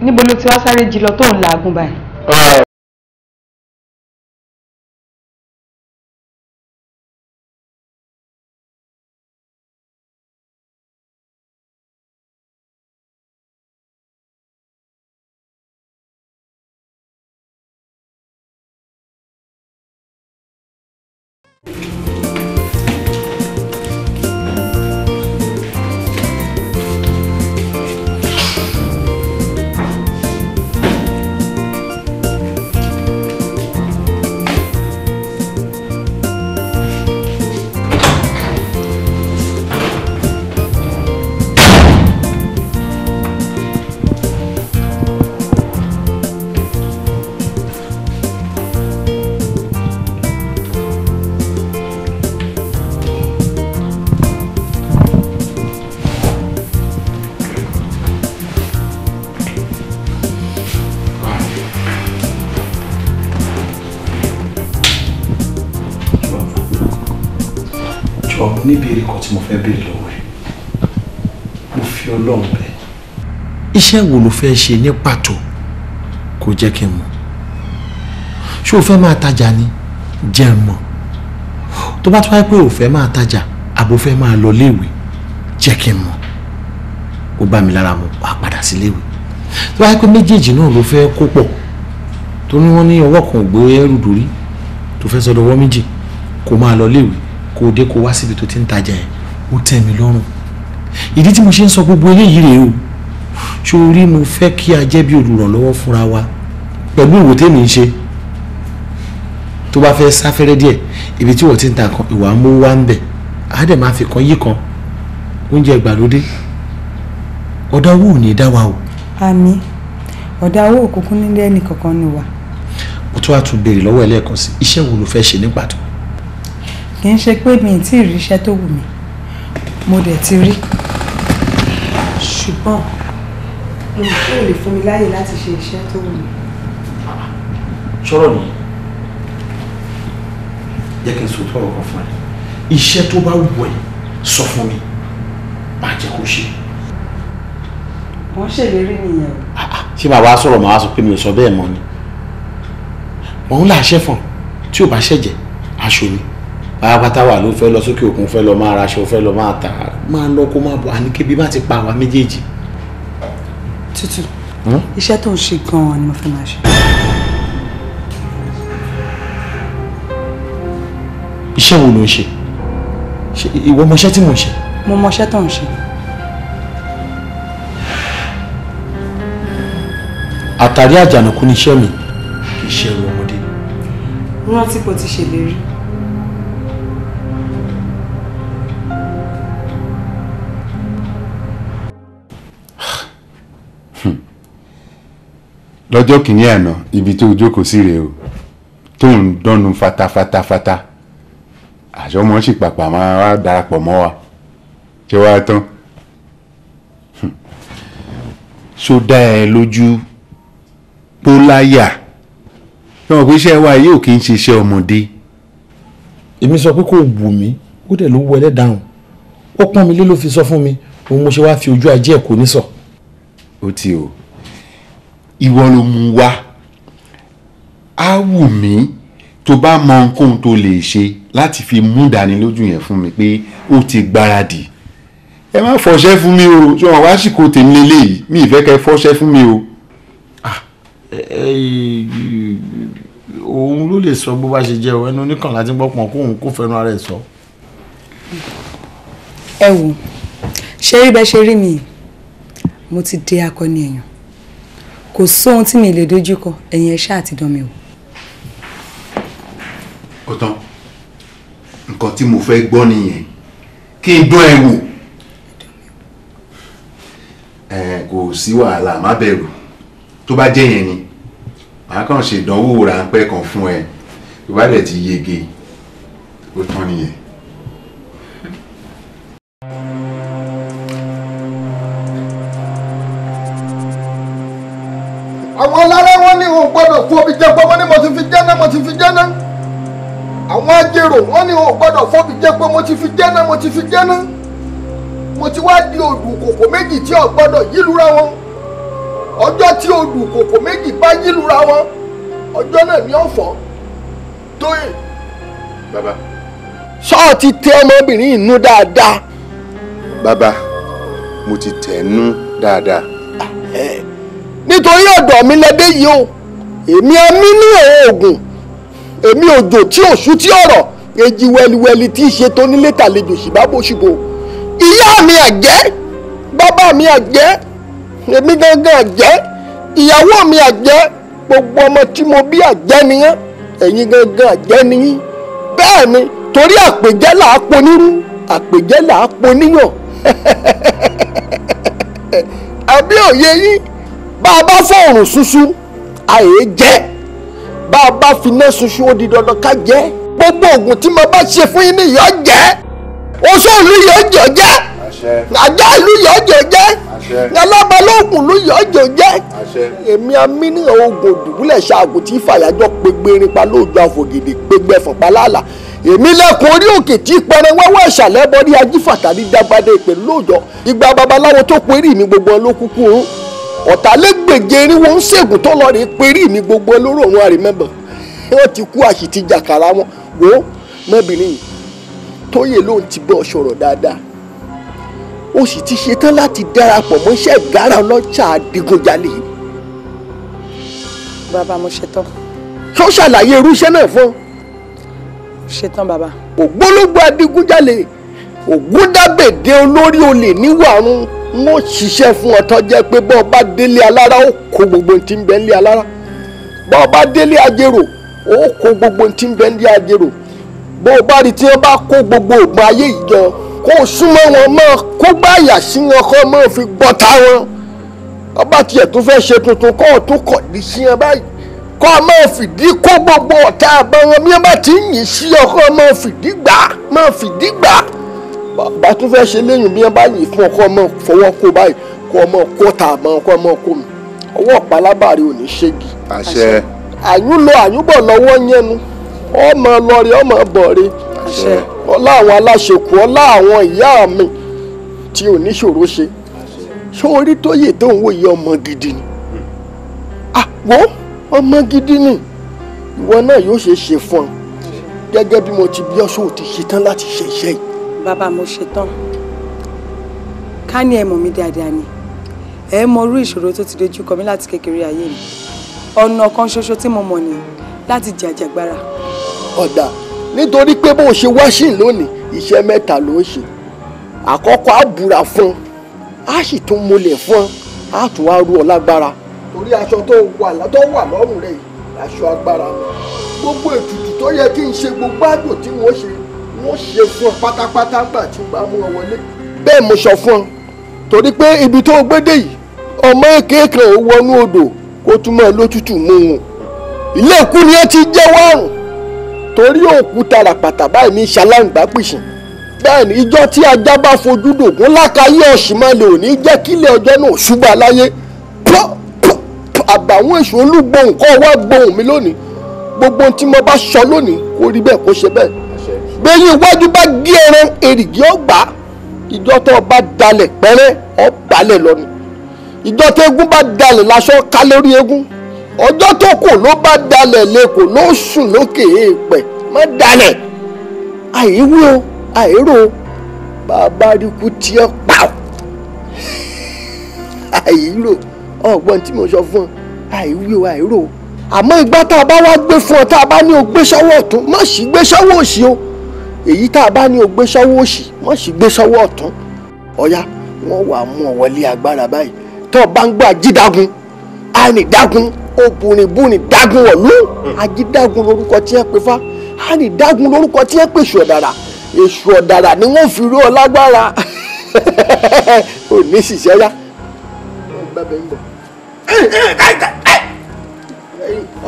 Níbo ló ti wá sáré jí lọ tó ń làágùn báyìí? Níbi èrè kan tí mo fẹ́ béèrè lọ́wọ́ ẹ̀, mo fi Ọlọ́run bẹ̀. Iṣẹ́ wo ló fẹ́ ṣe ní pàtó kó jẹ́ kí n mọ̀? Ṣé o fẹ́ máa tajà ni? Jẹ́ n mọ̀. Tó bá tún wáyé pé o fẹ́ máa tajà àbò fẹ́ máa lọ léèwé, jẹ́ kí n mọ̀. Ó bá mi lára mu, wàá padà sí léèwé. Tó bá yẹ pé méjèèjì náà ló fẹ́ kó pọ̀, tó ní wọ́n ní ọwọ́ kan ò gbé ẹrù dórí, tó fẹ́ sọ́dọ̀ ọwọ́ méjì, kó máa lọ léèwé, kó dé kó wá síbi tó ti ń tajà ẹ̀, ó tẹ́ mi lọ́rùn. Ìdí tí mo ṣe ń sọ gbogbo eléyìí rèé o. Sórí mo fẹ́ kí a jẹ́ bí olùrànlọ́wọ́ fúnra wa pẹ̀lú ìwò tèmi ń ṣe. Tó bá fẹ́ sáfẹ́rẹ́ díẹ̀, ibi tí wọ́n ti ń ta kan ìwà mú wá ń bẹ̀, á dẹ̀ máa fi kan yí kan oúnjẹ ìgbàlódé. Ọ̀dà owó ò ní dá wa o. Àmín. Ọ̀dà owó òkùnkùn nílé ẹnì kankan ni wa. Mo tún wá tún béèrè lọ́wọ́ ẹ lẹ́ẹ̀kan sí, iṣẹ́ wo ló fẹ́ ṣe ní pàtó? Kì í ṣe pé mi ì tí ì rí iṣẹ́ tó wù mí, mo dẹ̀ ti rí, ṣùgbọ́n mo ò lè fún mi láyè láti ṣe iṣẹ́ tó wù mí. Ṣọ́rọ̀ nìyẹn, jẹ́ kí n sọ tọrọ kan fún ẹ. Iṣẹ́ tó bá wù ẹ́ sọ fún mi, máa jẹ́ kó ṣe. Wọ́n ṣèlérí nìyẹn o. Ṣé màá wá sọ̀rọ̀ màá sọ pé mi ò sọ bẹ́ẹ̀ mọ́ ni? Òun là ṣẹ́fọ̀n tí ò bá ṣẹ̀jẹ̀ aṣọ ni. Pátápátá wà ló fẹ́ lọ sókè òkun, fẹ́ lọ máa raṣọ, fẹ́ lọ máa tà, máa lọ kó máa bọ̀, àní kébi má ti pa àwa méjèèjì. Tútù, iṣẹ́ tó ń ṣe gan-an ni mo fẹ́ máa ṣe. Iṣẹ́ wo ló ń ṣe? Ìwọ mọṣẹ́ tí mò ń ṣe? Mo mọṣẹ́ tó ń ṣe. Àtàrí àjànàkú ni iṣẹ́ mi, kì í ṣe ẹrù ọmọdé. Rántí kò ti ṣèlérí. Lọ́jọ́ kìíní àná, ibi tó jókòó sí rèé o, tó ń dánnu fatafátafata, àṣọmọ sì pàpà máa wá darapọ̀ mọ́ wa. Ṣé wàá tán? Ṣó dá ẹ lójú póláyà? Ṣé wọn pé iṣẹ́ wa yóò kí n ṣe iṣẹ́ ọmọdé? Èmi sọ pé kò wù mí, ó dẹ̀ ló wọ ẹlẹ́dàáhùn. Ó pọ́n mi lé ló fi sọ fún mi, òun mo ṣe wá fi ojú ajé ẹ̀ kò ní sọ. Ó ti o, ìwọ ló mú wá. Á wù mí tó bá mọ ohunkóhun tó lè ṣe láti fi mú ìdánilójú yẹn fún mi pé ó ti gbáradì. Ẹ má fọṣẹ́ fún mi o, ṣé wọn wá sìkò tèmi lélẹ́yìí, mi ì fẹ́ kẹ́ fọṣẹ́ fún mi o. Òun ló lè sọ bó bá ṣe jẹ́ o, ẹnu oníkan láti gbọ́ pọ̀n kóun kó fẹnu ara ẹ̀ sọ. Ẹ wò, ṣé rí bẹ́ẹ̀ ṣe rí mi, mo ti di akọni èèyàn, kò sóhun tí mi lè dojúkọ, ẹ̀yin ẹ ṣáà ti dán mi wò. Ó tán, nǹkan tí mo fẹ́ gbọ́ nìyẹn, kí n dán ẹ wò. Kò sí wàhálà, má bẹ̀rù. Tó bá jẹ́ yẹn ni màá kàn ṣe ìdánwò ráńpẹ́ kan fún ẹ, tó bá dẹ̀ ti yege, ó tán nìyẹn. Àwọn alárẹ́ wọn ní òun gbọ́dọ̀ fún omi jẹ́ pé wọ́n ní mo ti fi jẹ́ náà, mo ti fi jẹ́ náà. Àwọn ajérò wọ́n ní òun gbọ́dọ̀ fún omi jẹ́ pé mo ti fi jẹ́ náà, mo ti fi jẹ́ náà. Mo ti wá di odù kòkò méjì tí ò gbọ́dọ̀ yílura wọn. Ọjọ́ tí odù kòkò méjì bá yí lura wọn, ọjọ́ náà ní ọ̀fọ̀. Tóyè. Bàbá. Ṣọ́ọ̀tì tẹ ọmọbìnrin inú dáadáa. Bàbá, mo ti tẹ̀ nú dáadáa. Nítorí ọ̀dọ̀ mi lẹ́dẹ́ yìí o, èmi ẹmí ní oògùn, èmi òjò tí òṣù tí ọ̀rọ̀, èjì wẹliwẹli tí í ṣe tó nílé tàlejò ṣìbábòṣìbò. Ìyá mi àjẹ́, bàbá mi àjẹ́, èmi gangan àjẹ́, ìyàwó mi àjẹ́, gbogbo ọmọ tí mo bí àjẹ́ nìyẹn, ẹ̀yin gangan àjẹ́ nìyín. Bẹ́ẹ̀ ni, torí àpèjẹ́ là á ponírú, àpèjẹ́ là á poníyàn. Àbí òye yín, bá a bá fọ̀rùn ṣuṣu, àyè jẹ́, bá a bá finá ṣuṣu, ó di dandan ká jẹ́. Gbogbo oògùn tí mo bá ṣe fún yín ni yóò jẹ́, oṣù ìlú yóò jẹ́ jẹ́, àjá ìlú yóò jẹ́ jẹ́, alábàlóògùn ìlú yóò jẹ́ jẹ́. Èmi amínìyàn oògùn òdùbúlẹ̀ ṣaàgùn tí fàyàjọ́ pégbérin pa lóòjọ́ àfògèdè pégbé ẹ̀fọ̀n pa láàlà. Èmi lẹ́kùn orí òkè tí pẹran wẹ́wẹ́ ìṣàlẹ̀ bọ́dí ajífàtàrí dágbádé pẹ̀lú lóòjọ́. Ìgbà babaláwo tó perí mi gbogbo ló kúkú o. Ọ̀tàlégbèje irinwó ń ṣègùn tó lọ rí perí mi gbogbo lóró òun àrìmẹ́bọ̀. Wọ́n ti kú àṣìtì jàkàrà wọn. Wò ó mọ́bìnrin yìí, Tóyè ló ń ti bọ́ sọ̀rọ̀ dáadáa. Ó sì ti ṣetán láti darapọ̀ mọ́ iṣẹ́ ìgárá ọlọ́ṣà adigunjalè. Bàbá, mo ṣetán. Tó ṣàlàyé irú iṣẹ́ náà fún ọ. Ṣetán bàbá. Ògbólógbò adigunjalè, Ògúndábèdé olórí olè níwàrún, wọ́n ṣiṣẹ́ fún ọ tó jẹ́ pé bọ́ọ̀ bá délé alára ó kó gbogbo tí ń bẹ nílé alára, bọ́ọ̀ bá délé ajérò ó kó gbogbo tí ń bẹ nílé ajérò, bọ́ọ̀ bá rí tí wọ́n bá kó gbogbo ògbọ́n ayé ìjọ kó o súnmọ́ wọn mọ́ kó gbáyà sí wọn kó mọ́ fi gbọ́ta wọn. Ọba tiẹ̀ tó fẹ́ ṣe tuntun kó o tún kọ̀ ní sí wọn báyìí, kọ́ ọ máa fìdí kó gbogbo ọ̀tá àbáwọn bí wọ́n bá ti ń yìn sí ọ, kọ́ ọ máa fìdí gbà, máa fìdí gbà. Bàbá tún fẹ́ ṣe léyìn bí wọ́n bá yìn fún ọ, kọ́ ọ máa fọwọ́ kó báyìí, kọ́ ọ máa kó ta àmọ́ kọ́ ọ máa kó mi. Ọwọ́ ọ̀pálábàárẹ̀ ò ní ṣégi. Àṣẹ. Àyún lọ àyúnbọ̀ lọ́wọ́ yẹnu, ọmọ lọrí ọmọ bọ̀re. Àṣẹ. Ọlá àwọn aláṣekù, ọlá àwọn ìyá mi tí ò ní ṣòro ṣe. Ṣé orí Tóyè tó ń wò yìí ọmọ gidi ni? Àwọ̀ ọmọ gidi ni. Ìwọ náà yóò ṣe ṣe fún ọ gẹ́gẹ́ bí mo ti bí ọ, ṣó ti ṣetán láti ṣe iṣẹ́ yìí? Bàbá, mo ṣetán. Ká ní ẹ mọ̀ mí dáadáa ni, ẹ mọ irú ìṣòro tó ti dojú kọ mí láti kékeré ayé mi. Ọ̀nà kan ṣoṣo tí mo mọ̀ nìyí láti jàjàgbara. Ọ̀dà, nítorí pé bó o ṣe wá sí lónìí, iṣẹ́ mẹ́ta ló ń ṣe. Àkọ́kọ́, á búra fún ọ, á sì tún múlẹ̀ fún ọ, á tún wá rú ọ lágbára. Torí aṣọ tó wà lọ́rùn rẹ̀ yìí, aṣọ agbára ni. Gbogbo ètùtù tó yẹ kí n ṣe, gbogbo àgbò tí wọ́n ṣe, wọ́n ṣe fún ọ pátápátá gbà tí n bá mú ọ wọlé. Bẹ́ẹ̀ mo sọ fún ọ, torí pé ibi tó gbé dé yìí, ọmọ èké kan ò wọnú odò kó tún mọ́ lótútù mú un. Ilé ìkú ni ẹ ti jẹ́wọ́ àrùn, torí òkúta ràpàtà báyìí ní ṣaláǹgbá pìṣìn. Bẹ́ẹ̀ ni ìjọ tí ajá bá fojú dògún lákàáyé ọ̀ṣìmọ́lẹ̀ ò ní jẹ́ kílẹ̀ ọjọ́ náà ṣùgbọ́n aláyé. Àbàwọ́n èṣù olúgbòhùn kọ́ wá gbóhùn mi lónìí. Gbogbo ohun tí mo bá sọ lónìí kó rí bẹ́ẹ̀, kó ṣe bẹ́ẹ̀. Bẹ́yìn iwájú bá gé ẹran èrìgì ọgbà, ìjọ tó bá dalẹ̀ pẹ́rẹ́ ọ̀balẹ̀ lọ ni. Ìjọ tó eégún bá dalẹ̀ láṣọ ká lórí eégún. Ọjọ́ tó kù ló bá dalẹ̀ lẹ́kọ̀ọ́ ló sùn lókè èèpẹ̀, má dalẹ̀. Àìwí o, àìrò o, bàbá rí kú tí ẹ pa ọ́. Àìrò ọgbọ́n tí mo sọ fún ọ, àìwí o, àìrò o. Àmọ́ ìgbà tá a bá wá gbé fún ọ, tá a bá ní o gbé sọ́wọ́ ọ̀tún, má sì gbé sọ́wọ́ òsì o. Èyí tá a bá ní o gbé sọ́wọ́ òsì, má sì gbé sọ́wọ́ ọ̀tún. Ọ̀ya, wọ́n wàá mú ọ wọlé agbára báyìí. Tó o bá ń gbọ́ ajídágun, arìndágun, obìnrinbùnrin dágun ọ̀lú. Ajídágun lórúkọ tí ẹ pè fá, arìndágun lórúkọ tí ẹ pè èṣù ọ̀dàrà. Èṣù ọ̀dàrà ni wọ́n fi rú ọ lágbára. Ò ní ṣiṣẹ́ yá.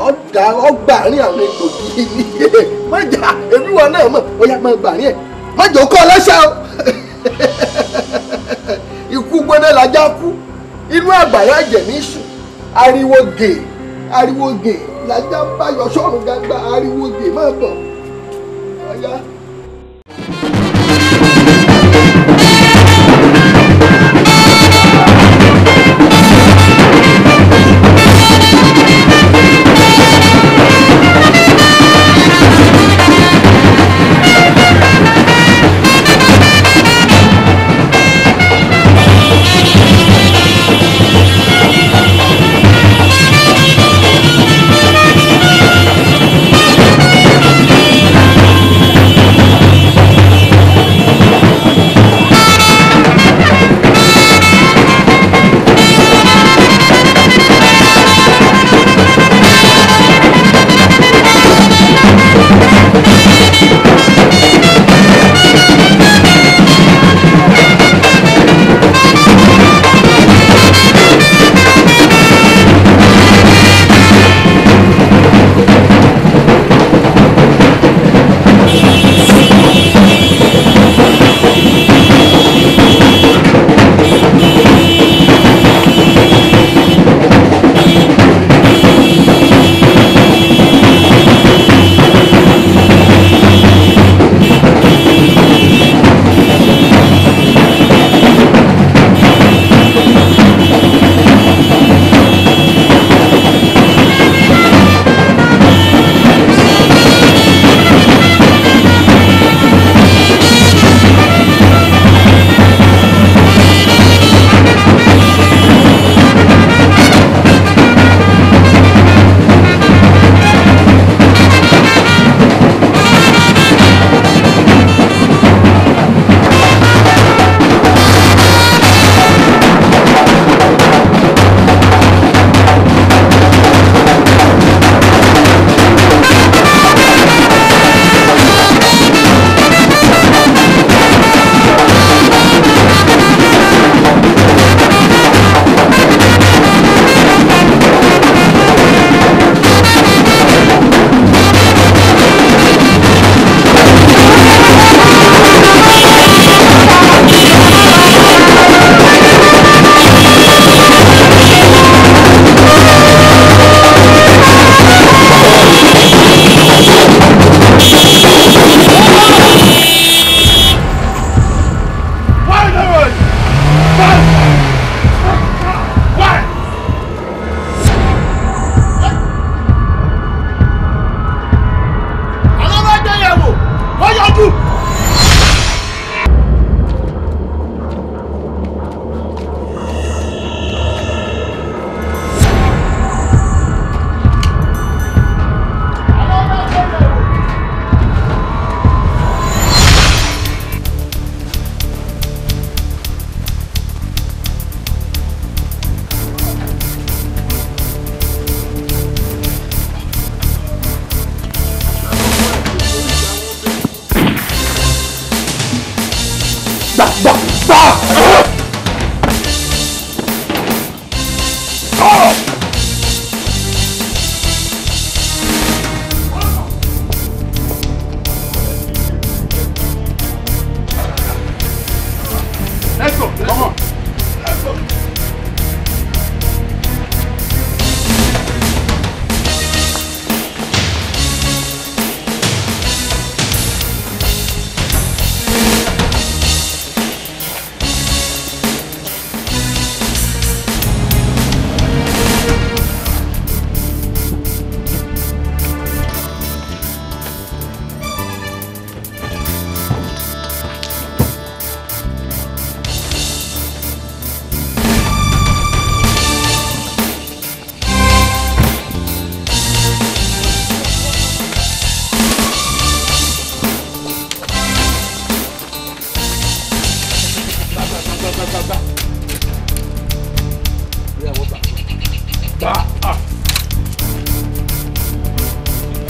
Ọ̀dà ọgbà àárín àwọn egbògi ní mọ̀jà, èmi wọn náà mọ̀, ó yá máa gbà àárín ẹ̀, mọ̀jà ó kọ́ ọlọ́ṣà o. Ikú gbóná lajá kú, inú àgbàrá ẹ̀jẹ̀ ní sùn, ariwo gè, ariwo gè lajá bá yọ sọ́run gbangba, ariwo gè máa bọ̀ ọ̀yá.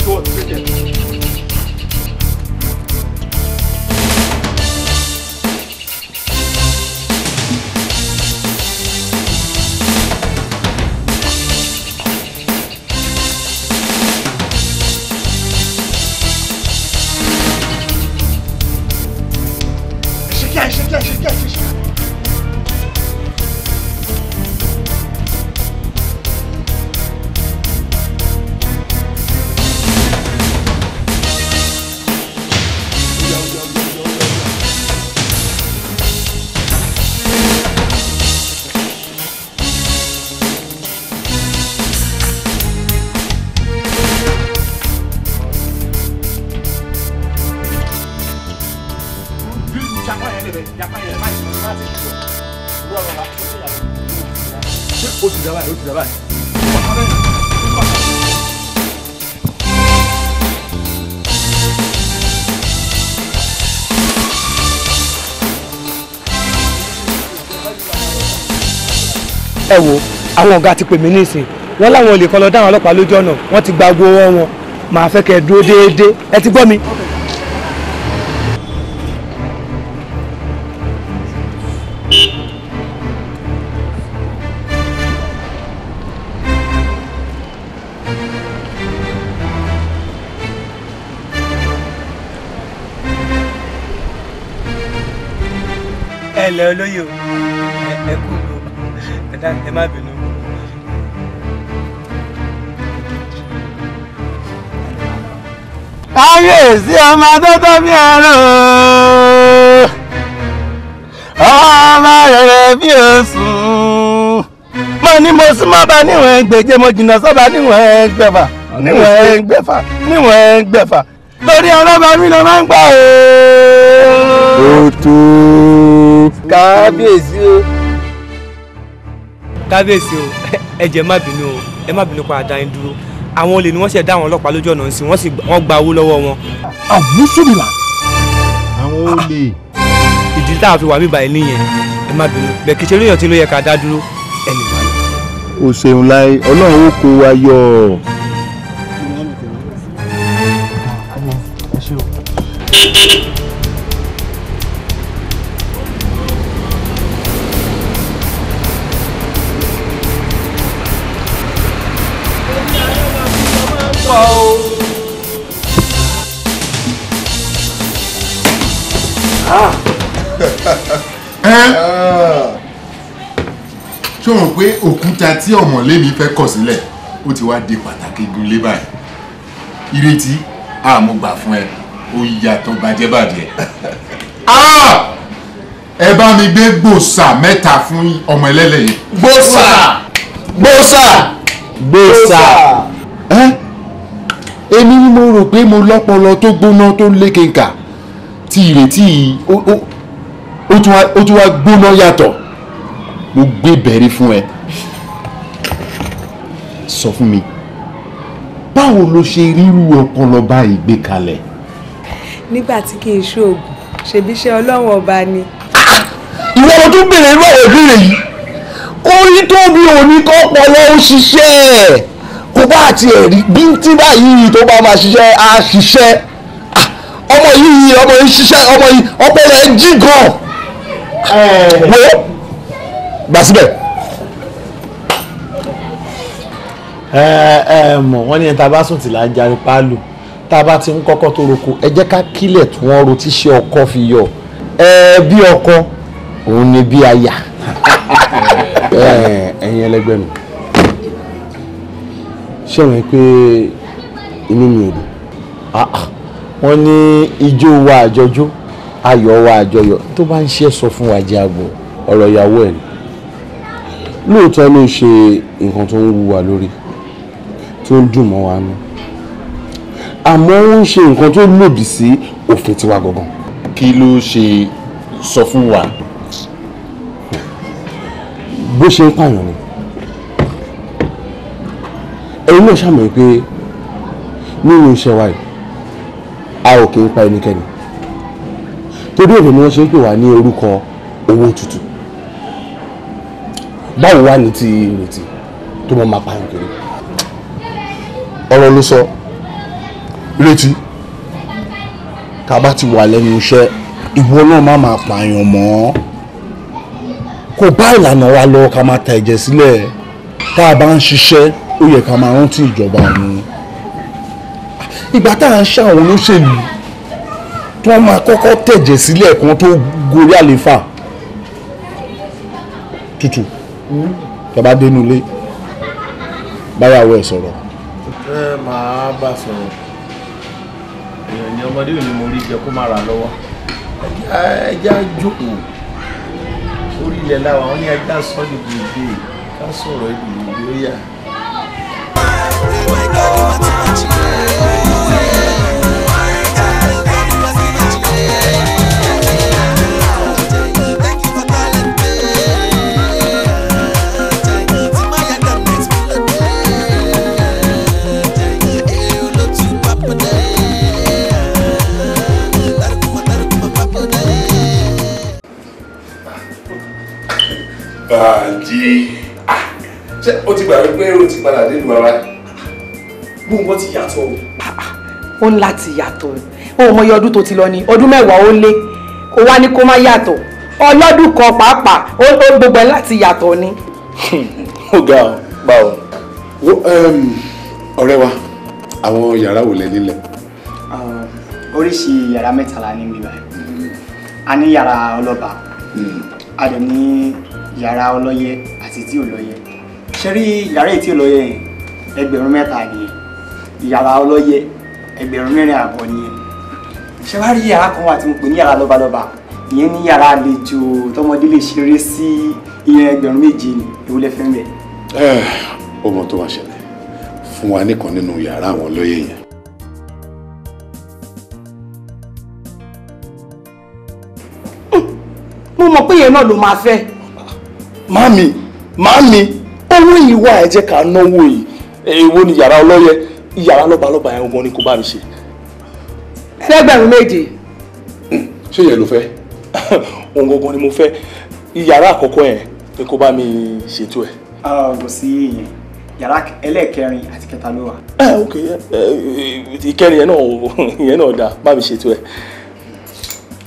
Go straight there. Ẹ wo àwọn ọ̀gá ti pè mí nísìn, wọ́n láwọn olè kan lọ dáhùn ọlọ́pàá lójú ọ̀nà, wọ́n ti gba gbogbo owó wọn. Màá fẹ́ kẹ́ ẹ dúró déédéé, ẹ ti gbọ́ mi. Ẹ lẹ́ olóyè o, ẹ kú ẹ má bínú. Kábíyèsí ọmọ tó tó bí ẹran ọmọ rere bí oṣù. Mo ní mo súnmọ́ bá níwọ̀n ẹgbẹ̀je, mo jìnnà sọ́ba níwọ̀n ẹgbẹ̀fà, níwọ̀n ẹgbẹ̀fà, níwọ̀n ẹgbẹ̀fà. Torí ọlọ́ba mi ló máa ń gbà o. Ó tó. Kábíyèsí o. Kábíyèsí o, ẹ jẹ́ má bínú o, ẹ má bínú pa àdá yín dúró. Àwọn olè ni wọ́n ṣe dá àwọn ọlọ́pàá lójú ọ̀nà sí, wọ́n sì wọ́n gba owó lọ́wọ́ wọn. Àwùsùnìlà. Àwọn olè. Ìdí tá a fi wà mí báyìí nìyẹn, ẹ má bínú. Bẹ́ẹ̀ kì í ṣe oríyàn tí ló yẹ ká dá dúró, ẹ lè wá lọ. O ṣeun láì, Ọlọ́run ó kó wa yọ. Ṣé o mọ̀ pé òkúta tí ọ̀mọ̀lé mi fẹ́ kọ̀ sílẹ̀ ó ti wá di pàtàkì gunlé báyìí? Ìrètí àmúgbà fún ẹ, ó yàtọ̀ bàjẹ́bàjẹ́. Ẹ bá mi gbé gbòòsà mẹ́ta fún ọmọ ẹlẹ́lẹ̀ yẹn. Gbòòsà! Gbòòsà! Gbòòsà! Èmi ni mo rò pé mo lọ́pọlọ tó gbóná tó lékenkà tí ìrètí ó tún wá gbóná yàtọ̀. Mo gbé bẹ̀rẹ̀ fún ẹ. Sọ fún mi, báwo ló ṣe rírú ọpọlọ báyìí gbé kalẹ̀? Nígbà tí kì í ṣoògùn, ṣebí iṣẹ́ Ọlọ́run ọba ni. Ìwọ ló tún béèrè irú ọ̀rọ̀ ìbéèrè yìí. Orí tó bí òní kọ́ pọlọ ó ṣiṣẹ́. Kò bá tiẹ̀ rí bíntín báyìí tó bá máa ṣiṣẹ́ á ṣiṣẹ́. Ọmọ yìí ọmọ yìí ṣiṣẹ́, ọmọ yìí ọpọlọ ẹ jí gan. Wo gbà síbẹ̀. Ẹ ẹ mọ̀ wọ́n ní ẹni tá a bá sùn tì là ń jarí páálù, tá a bá ti ń kọ́kọ́ tó roko, ẹ jẹ́ ká kílẹ̀ tí wọ́n ro tí ṣe ọkọ fi yọ. Ẹ bí ọkọ òun ni bí aya. Ẹ̀yin ẹlẹgbẹ́ mi, ṣé wọ́n pé inú mi ò dùn? Wọ́n ní ijó wa àjọjó, ayọ̀ wa àjọyọ̀, tó bá ń ṣe sọ fún wa jẹ́ àgbọ̀. Ọ̀rọ̀ ìyàwó ẹ̀ ni lóòótọ́ ló ń ṣe nǹkan tó ń wú wa lórí, tó ń dùn mọ́ wa nú, àmọ́ ó ń ṣe nǹkan tó lòdì sí òfin tiwa gangan. Kí ló ṣe sọ fún wa? Bó ṣe ń pààyàn ni. Ẹ̀yin náà ṣàmọ̀ pé nínú iṣẹ́ wa yìí a ò kì í pa ẹnikẹ́ni, torí èdè ni wọ́n ṣe ń pè wá ní orúkọ owó tútù. Báwo wá ní ti ìrètí tó mọ́ máa pààyàn kiri? Ọ̀rọ̀ ló sọ, Ìrètí, tá a bá ti wà lẹ́nu iṣẹ́, ìwọ náà má máa pààyàn mọ́. Kò bá ìlànà wa lọ ká máa ta ẹ̀jẹ̀ sílẹ̀. Tá a bá ń ṣiṣẹ́, ó yẹ ká máa rántí ìjọba ọ̀hún. Ìgbà tá à ń ṣàwọn olóṣèlú tí wọ́n máa kọ́kọ́ tẹ̀jẹ̀ sílẹ̀ kan tó gorí àléfà. Tútù, tẹ́ bá dénú ilé, báyàwó ẹ̀ sọ̀rọ̀. Ẹ máa bá sọ̀rọ̀. Èèyàn ni ọmọdé ò ní mo rí jẹ kó má ra lọ́wọ́. Ẹja jókòó. Orí ilẹ̀ làwọn àwọn ní ẹja sọ ní gbòǹgbò ká sọ̀rọ̀ ìgbòǹgbò ó yà. Bánjí, ṣé o ti gbà wípé o ti padà nílùú ara ẹ? Gbogbo nǹkan ti yàtọ̀ o. Ó ń láti yàtọ̀ o. Ó mọ iye ọdún tó ti lọ ni, ọdún 10 ó lé, kó wá ní kó má yàtọ̀. Ọlọ́dún kan pàápàá, ó gbogbo ẹ̀ láti yàtọ̀ ni. Ó ga ọ, gbà ọ. Ọ̀rẹ́ wa, àwọn yàrá wo lẹ nílẹ̀? Oríṣi yàrá mẹ́tàlá ní bíbá. A ní yàrá ọlọ́ba, a dẹ̀ ní yàrá ọlọ́yẹ àti tí ò lọ́yẹ. Ṣé rí yàrá tí ò lọ́yẹ yẹn 3,000 nìyẹn, yàrá ọlọ́yẹ 4,500 nìyẹn. Ṣé wàá rí yàrá kan wà tí mo pè ní yàrá lọ́balọ́ba, ìyẹn ní yàrá àlejò tọmọdé lè ṣeré sí, ìyẹn 7,000 ni. Èwo lẹ fẹ́ ń bẹ̀? Ó mọ tó wá ṣẹlẹ̀, fún wa nìkan nínú yàrá àwọn ọlọ́yẹ yẹn. Mo mọ̀ pé ìyẹn náà ló máa fẹ́. Màámi, màámi, owó yìí wà, ẹ jẹ́ ká náwó yìí. Èwo ni yàrá ọlọ́yẹ, yàrá lọ́balọ́ba yẹn gan ni kò bá mi ṣe. 7,000. Ṣé ìyẹn ló fẹ́? Òun gangan ni mo fẹ́. Yàrá àkọ́kọ́ yẹn ni kò bá mi ṣètò ẹ̀. Kò sí ìyẹn, yàrá ẹlẹ́ẹ̀kẹrin àti kẹta ló wà. Ok, ìkẹrin yẹn náà ìyẹn náà dáa, bá mi ṣètò ẹ̀.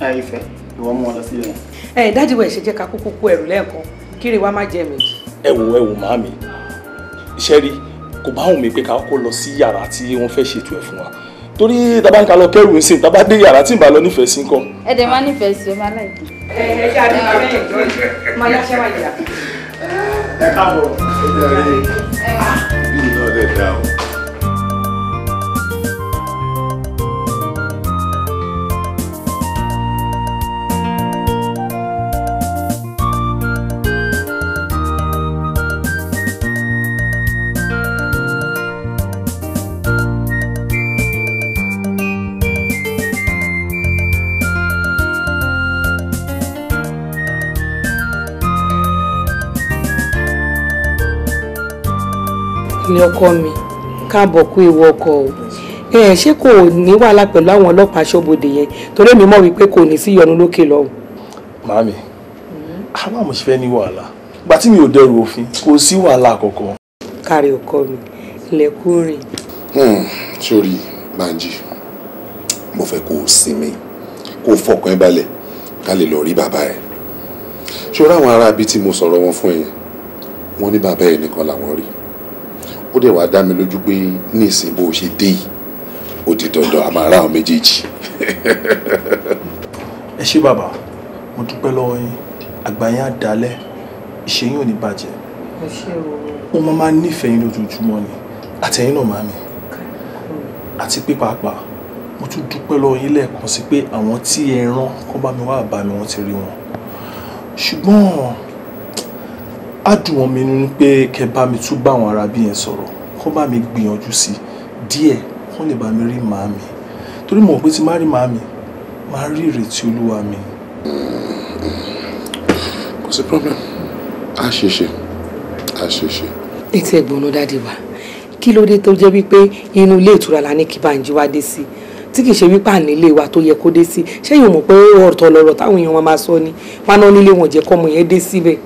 Ẹ Ìfẹ́, ìwọ mú ọ lọ sílẹ̀. Ẹ dájú ẹ ṣe jẹ́ ká kúkú kó ẹrù lẹ́ẹ̀kan kiri wa má jẹ méjì. Ẹ wò màámi, iṣẹ́ rí kò bá wùn mí pé ká kó lọ sí yàrá tí wọ́n fẹ́ ṣètò ẹ̀ fún wa, torí tá bá ń ka lọ kẹ́rù ń sìn, tá bá dé yàrá tí ń bá lọ nífẹ̀ẹ́ sí nǹkan. Ẹ dẹ̀ máa nífẹ̀ẹ́ sí, ẹ máa láìpẹ́. Ẹ ẹ ṣe àdúrà bẹ́ẹ̀ jọ máa yáṣẹ́ máa yà. Ẹ káàbọ̀. Ẹ bí iná dẹ̀ dá o. Ilé ọkọ mi, káàbọ̀ kú ìwọ ọkọ o. Ẹ ṣé kò ní wàhálà pẹ̀lú àwọn ọlọ́pàá aṣọ́bodè yẹn, torí èmi mọ̀ wípé kò ní sí ìyọnu lókè lọ́hùn. Màámi, àwọn àmọ̀ ṣe fẹ́ ní wàhálà. Ìgbà tí mi ò dẹrù òfin, kò sí wàhálà kankan. Kárí ọkọ mi, ilẹ̀kùn rìn. Sórí Bánjí, mo fẹ́ kó o sinmi, kó o fọkàn ẹ balẹ̀, ká lè lọ rí bàbá ẹ. Ṣé o ráwọn ará ibi tí mo sọ̀rọ̀ wọn fún ẹ yẹn? Wọ́n ní bàbá ẹ nìkan làwọn rí. Ó dẹ̀ wá dá mi lójú pé ní ìsìn bó o ṣe dé yìí, ó di dandan a máa rá àwọn méjèèjì. Ẹ ṣé bàbá, mo dúpẹ́ lọ́wọ́ yín, àgbà yín á dalẹ̀, ìṣe yín ò ní bàjẹ́. Ẹ ṣé o. Mo máa nífẹ̀ẹ́ yín lójoojúmọ́ ni, àtẹ̀yìn náà màámi. Àti pé pàápàá, mo tún dúpẹ́ lọ́wọ́ yín lẹ́ẹ̀kan sí pé àwọn tí ẹ rán kán bá mi wá bá mi, wọ́n ti rí wọn. Ṣùgbọ́n á dùn wọ́n mi nínú pé kẹ́ bá mi tún bá àwọn arábí yẹn sọ̀rọ̀, kán bá mi gbìyànjú sí díẹ̀, kán lè bá mi rí màámi. Torí mo mọ̀ pé tí má rí màámi, màá rí ìrètí olúwa mi. Kò sí problem, á ṣe ṣe, á ṣe ṣe. Etí ẹ̀gbọ́n ló dáàdi wa, kí ló dé tó jẹ́ wípé inú ilé ìtura la ní kí Bánjí wá dé sí, tí kì í ṣe wípé àní ilé wa tó yẹ kó dé sí? Ṣé yóò mọ̀ pé ọ̀tọ̀ lọ̀rọ̀ táwọn èèyàn máa sọ ni wọn náà nílé wọn jẹ́ kọ́mọ yẹn dé síbẹ̀.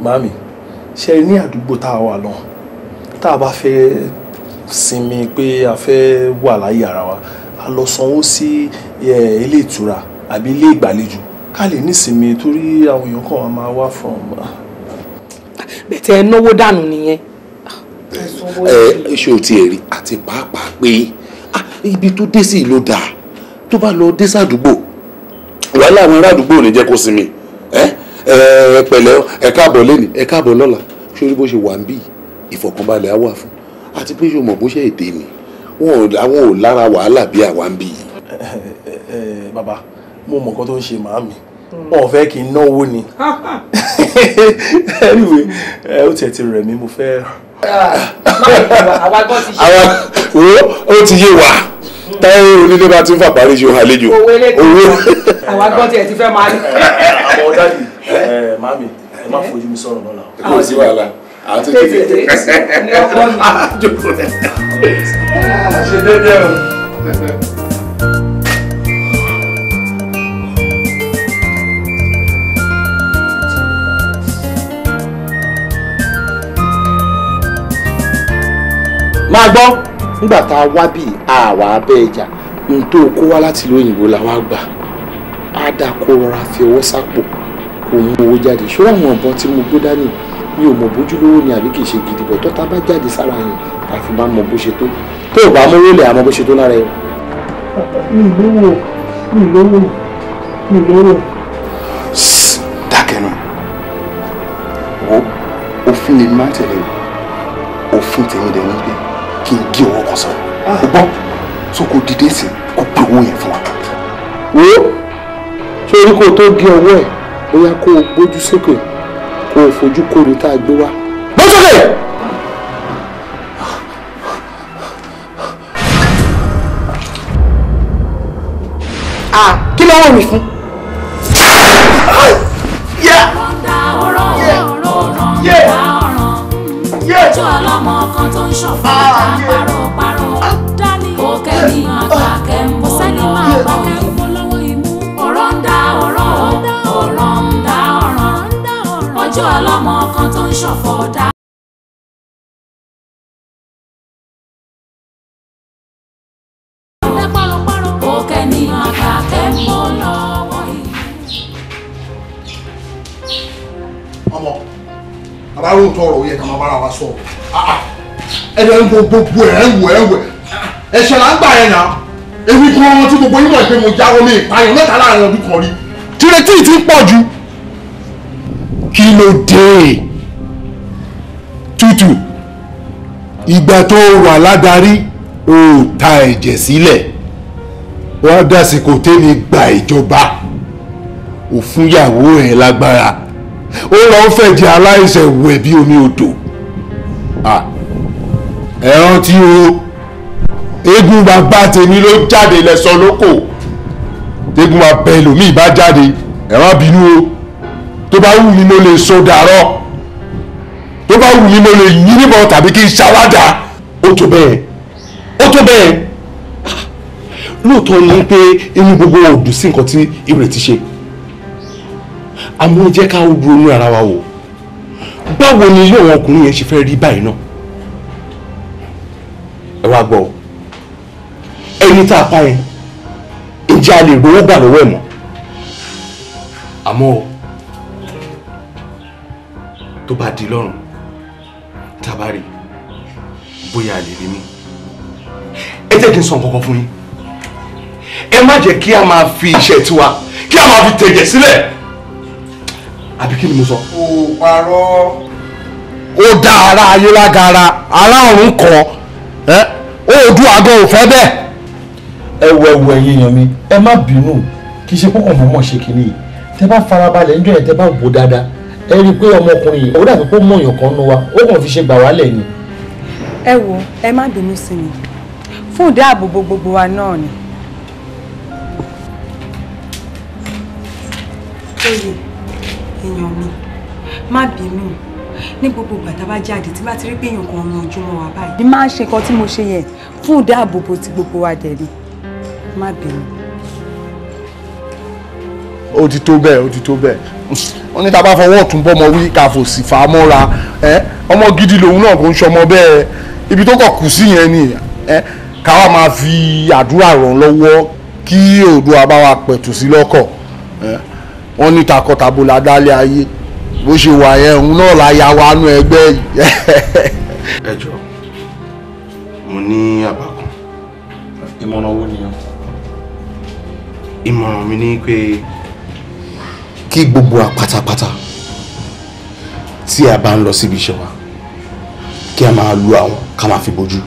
Màámi, ṣe ní àdúgbò tá a wà lọ, tá a bá fẹ́ sinmi pé a fẹ́ wà láyé ara wa, a lọ sanwó sí ilé ìtura àbí ilé ìgbàlejò ká lè nísinmi, torí àwọn èèyàn kan máa wá from. Bẹ̀tẹ̀ ẹ náwó dànù nìyẹn. Ẹ ṣé o ti rí àti pàápàá pé ibi tó dé sí ló dáa, tó bá lọ dé sàdúgbò wàhálà àwọn ará àdúgbò ò ní jẹ́ kó sinmi. Ẹ ẹ pẹ̀lẹ́, ẹ káàbọ̀ lẹ́nìí, ẹ káàbọ̀ lọ́la, sórí bó ṣe wà ń bí ìfọ̀kànbalẹ̀ á wà fún, àti pé yóò mọ̀ bó ṣe èdè ni wọn ò lára wàhálà bí àwa ń bí. Bàbá, mo mọ̀ nǹkan tó ń ṣe màámi, wọn ò fẹ́ kí n náwó ni. Anyway, ó tiẹ̀ ti rẹ̀ mí, mo fẹ́. Àwa gbọ́ ti ṣe. Ó ti yé wa táyé onílé bá ti ń fàparí ṣe àlejò owó. Àwa gbọ́ tiẹ̀ ti fẹ́ máa rí. Àwọn dáàdì, màámi, ẹ má fojú mi sọ̀rọ̀ lọ́la. Kò sí wàhálà, àti tètè ní ọkọ mi. Ṣe déédéé o. Máa gbọ́, nígbà tá a wá bí àwa abẹ́ ẹja n tó kó wá láti ìlú òyìnbó la wá gbà á dá, kó rọra fi ọwọ́ sápò kó mú owó jáde. Ṣọ́ra àwọn ọ̀bọ̀n tí mo gbé dání mi ò mọ̀ bójúlówó ni àbí kì í ṣe gidi, bọ̀ tọ́ta bá jáde sára yẹn àfi bá mọ bó ṣe tó, tó o bá mówó lẹ̀ àmọ́ bó ṣe tó lára ẹ̀. Mi lówó, mi lówó, mi lówó. Dákẹ́nu wo, òfin lè má tẹ̀lé o, òfin tẹ̀yìn dẹ̀ ní pé kí n gé ọwọ́ kan sọ̀rọ̀ o gbọ́, tó kò dìde sí kó pé owó yẹn fún wa. Wo, ṣé orí kò tó gé ọwọ́ ẹ̀, bóyá kó o gbójú sókè kó o fojú kóru tá a gbé wá. Bó sókè. Kí ló wọ̀ mí fún? Ojú ọlọ́mọ kan tó ń ṣọ̀fọ̀ dá paropáro, òkè ní àgbà kẹ́ńbó lọ́wọ́ imú. Ọ̀rọ̀ ń dá ọ̀rọ̀, ọ̀rọ̀ ń dá ọ̀ràn. Ojú ọlọ́mọ kan tó ń ṣọ̀fọ̀ dá. Òkè ní àgbà kẹ́ńbó lọ́wọ́ imú. Ọmọ àbárò tọrọ ó yẹ ká máa bára wa sọ̀rọ̀. Ẹ̀dẹ̀ ń gbogbo ẹ̀ ń wò ẹ̀ ń wò ẹ̀ṣẹ̀ là ń gbà ẹ̀ náà. Èmi gan-an tí gbogbo yín mọ̀ pé mo jáwọ́ mi ìpayàn mẹ́ta láàrin ọdún kan rí. Tìrètí ti ń pọ̀ jù. Kí ló dé? Tútù, ìgbà tó wà ládarí ó ta ẹ̀jẹ̀ sílẹ̀. Wọ́n dásìkò tẹ́mi gba ìjọba. Ò fún ìyàwó ẹ̀ lágbára, ó lọ fẹ̀jẹ̀ aláìṣẹ̀ wẹ̀ bí omi odò. Ẹ rántí o, eégún bàbá tèmi ló jáde lẹ́sọ lóko, tégún bàbá ẹlòmíì bá jáde ẹ má bínú o, tó bá wù mí mo lè so dàrọ, tó bá wù mí mo lè yín níbọn tàbí kí n ṣàwádà. Ó tó bẹ́ẹ̀, ó tó bẹ́ẹ̀. Lóòótọ́ ni pé inú gbogbo ò dùn sí nǹkan tí Ìrètí ṣe, àmọ́ jẹ́ ká ronú ara wa wò, báwo ni ilé àwọn ọkùnrin yẹn ṣe fẹ́ rí báyìí náà? Ẹ wá gbọ́, ẹni tá a pa yẹn, ǹjẹ́ a lè rówó gbà lọ́wọ́ ẹ̀ mọ́? Àmọ́ tó bá di lọ́rùn tá a bá rí, bóyá a lè rí mú. Ẹ jẹ́ kí n sọ nǹkan kan fún yín, ẹ má jẹ́ kí a máa fi iṣẹ́ tiwa kí a máa fi tẹ̀jẹ̀ sílẹ̀. Àbí kí ni mo sọ? Ó parọ́. Ó dá ara ayé lágara, ará ọ̀run kọ́ ẹ́, Oòduà gan ò fẹ́ bẹ́ẹ̀. Ẹ wo ẹwọ ẹ̀yin èèyàn mi, ẹ má bínú, kì í ṣe púpọ̀ mọ́mọ́ ṣe kínní yìí. Tẹ bá farabalẹ̀ ń jọ yẹn, tẹ bá wò dáadáa, ẹ rí i pé ọmọkùnrin yìí ó dàbí pé ó mọ̀yàn kan nu wa, ó kàn fi ṣe gbà wálẹ̀ ni. Ẹ wo, ẹ má bínú sí mi, fún ìdáàbòbò gbogbo wa náà ni. Oyè, èèyàn mi, má bínú, ní gbogbo ìgbà tá a bá jáde tí bá ti rí pé èèyàn kan ran ojú mọ́ wa báyìí, ni máa ń ṣe nǹkan tí mo ṣe yẹn fún ìdáàbòbò ti gbogbo wa dẹ̀ ni, má bínú. Ó ti tó bẹ́ẹ̀, ó ti tó bẹ́ẹ̀. Wọ́n ní tá a bá fọwọ́ ọ̀tún bọ́mọ wí ká fòsì fà á mọ́ra. Ọmọ gidi lòun náà kò ń ṣọmọ bẹ́ẹ̀. Ibi tó kọ̀ kù sí yẹn ni káwa máa fi àdúrà ràn lọ́wọ́ kí Oòduà bá wa pẹ̀tù sí lọ́kọ̀. Wọ́n ní takọtabo la dálé ayé, bó ṣe wà yẹn òun náà la ya wa nú ẹgbẹ́ yìí. Ẹ jọ̀ọ́, mo ní àbá kan. Ìmọ̀ràn wo nìyẹn? Ìmọ̀ràn mi ni pé kí gbogbo wa pátápátá tí a bá ń lọ síbi iṣẹ́ wa kí a máa lu àwọn ká máa fi bójú,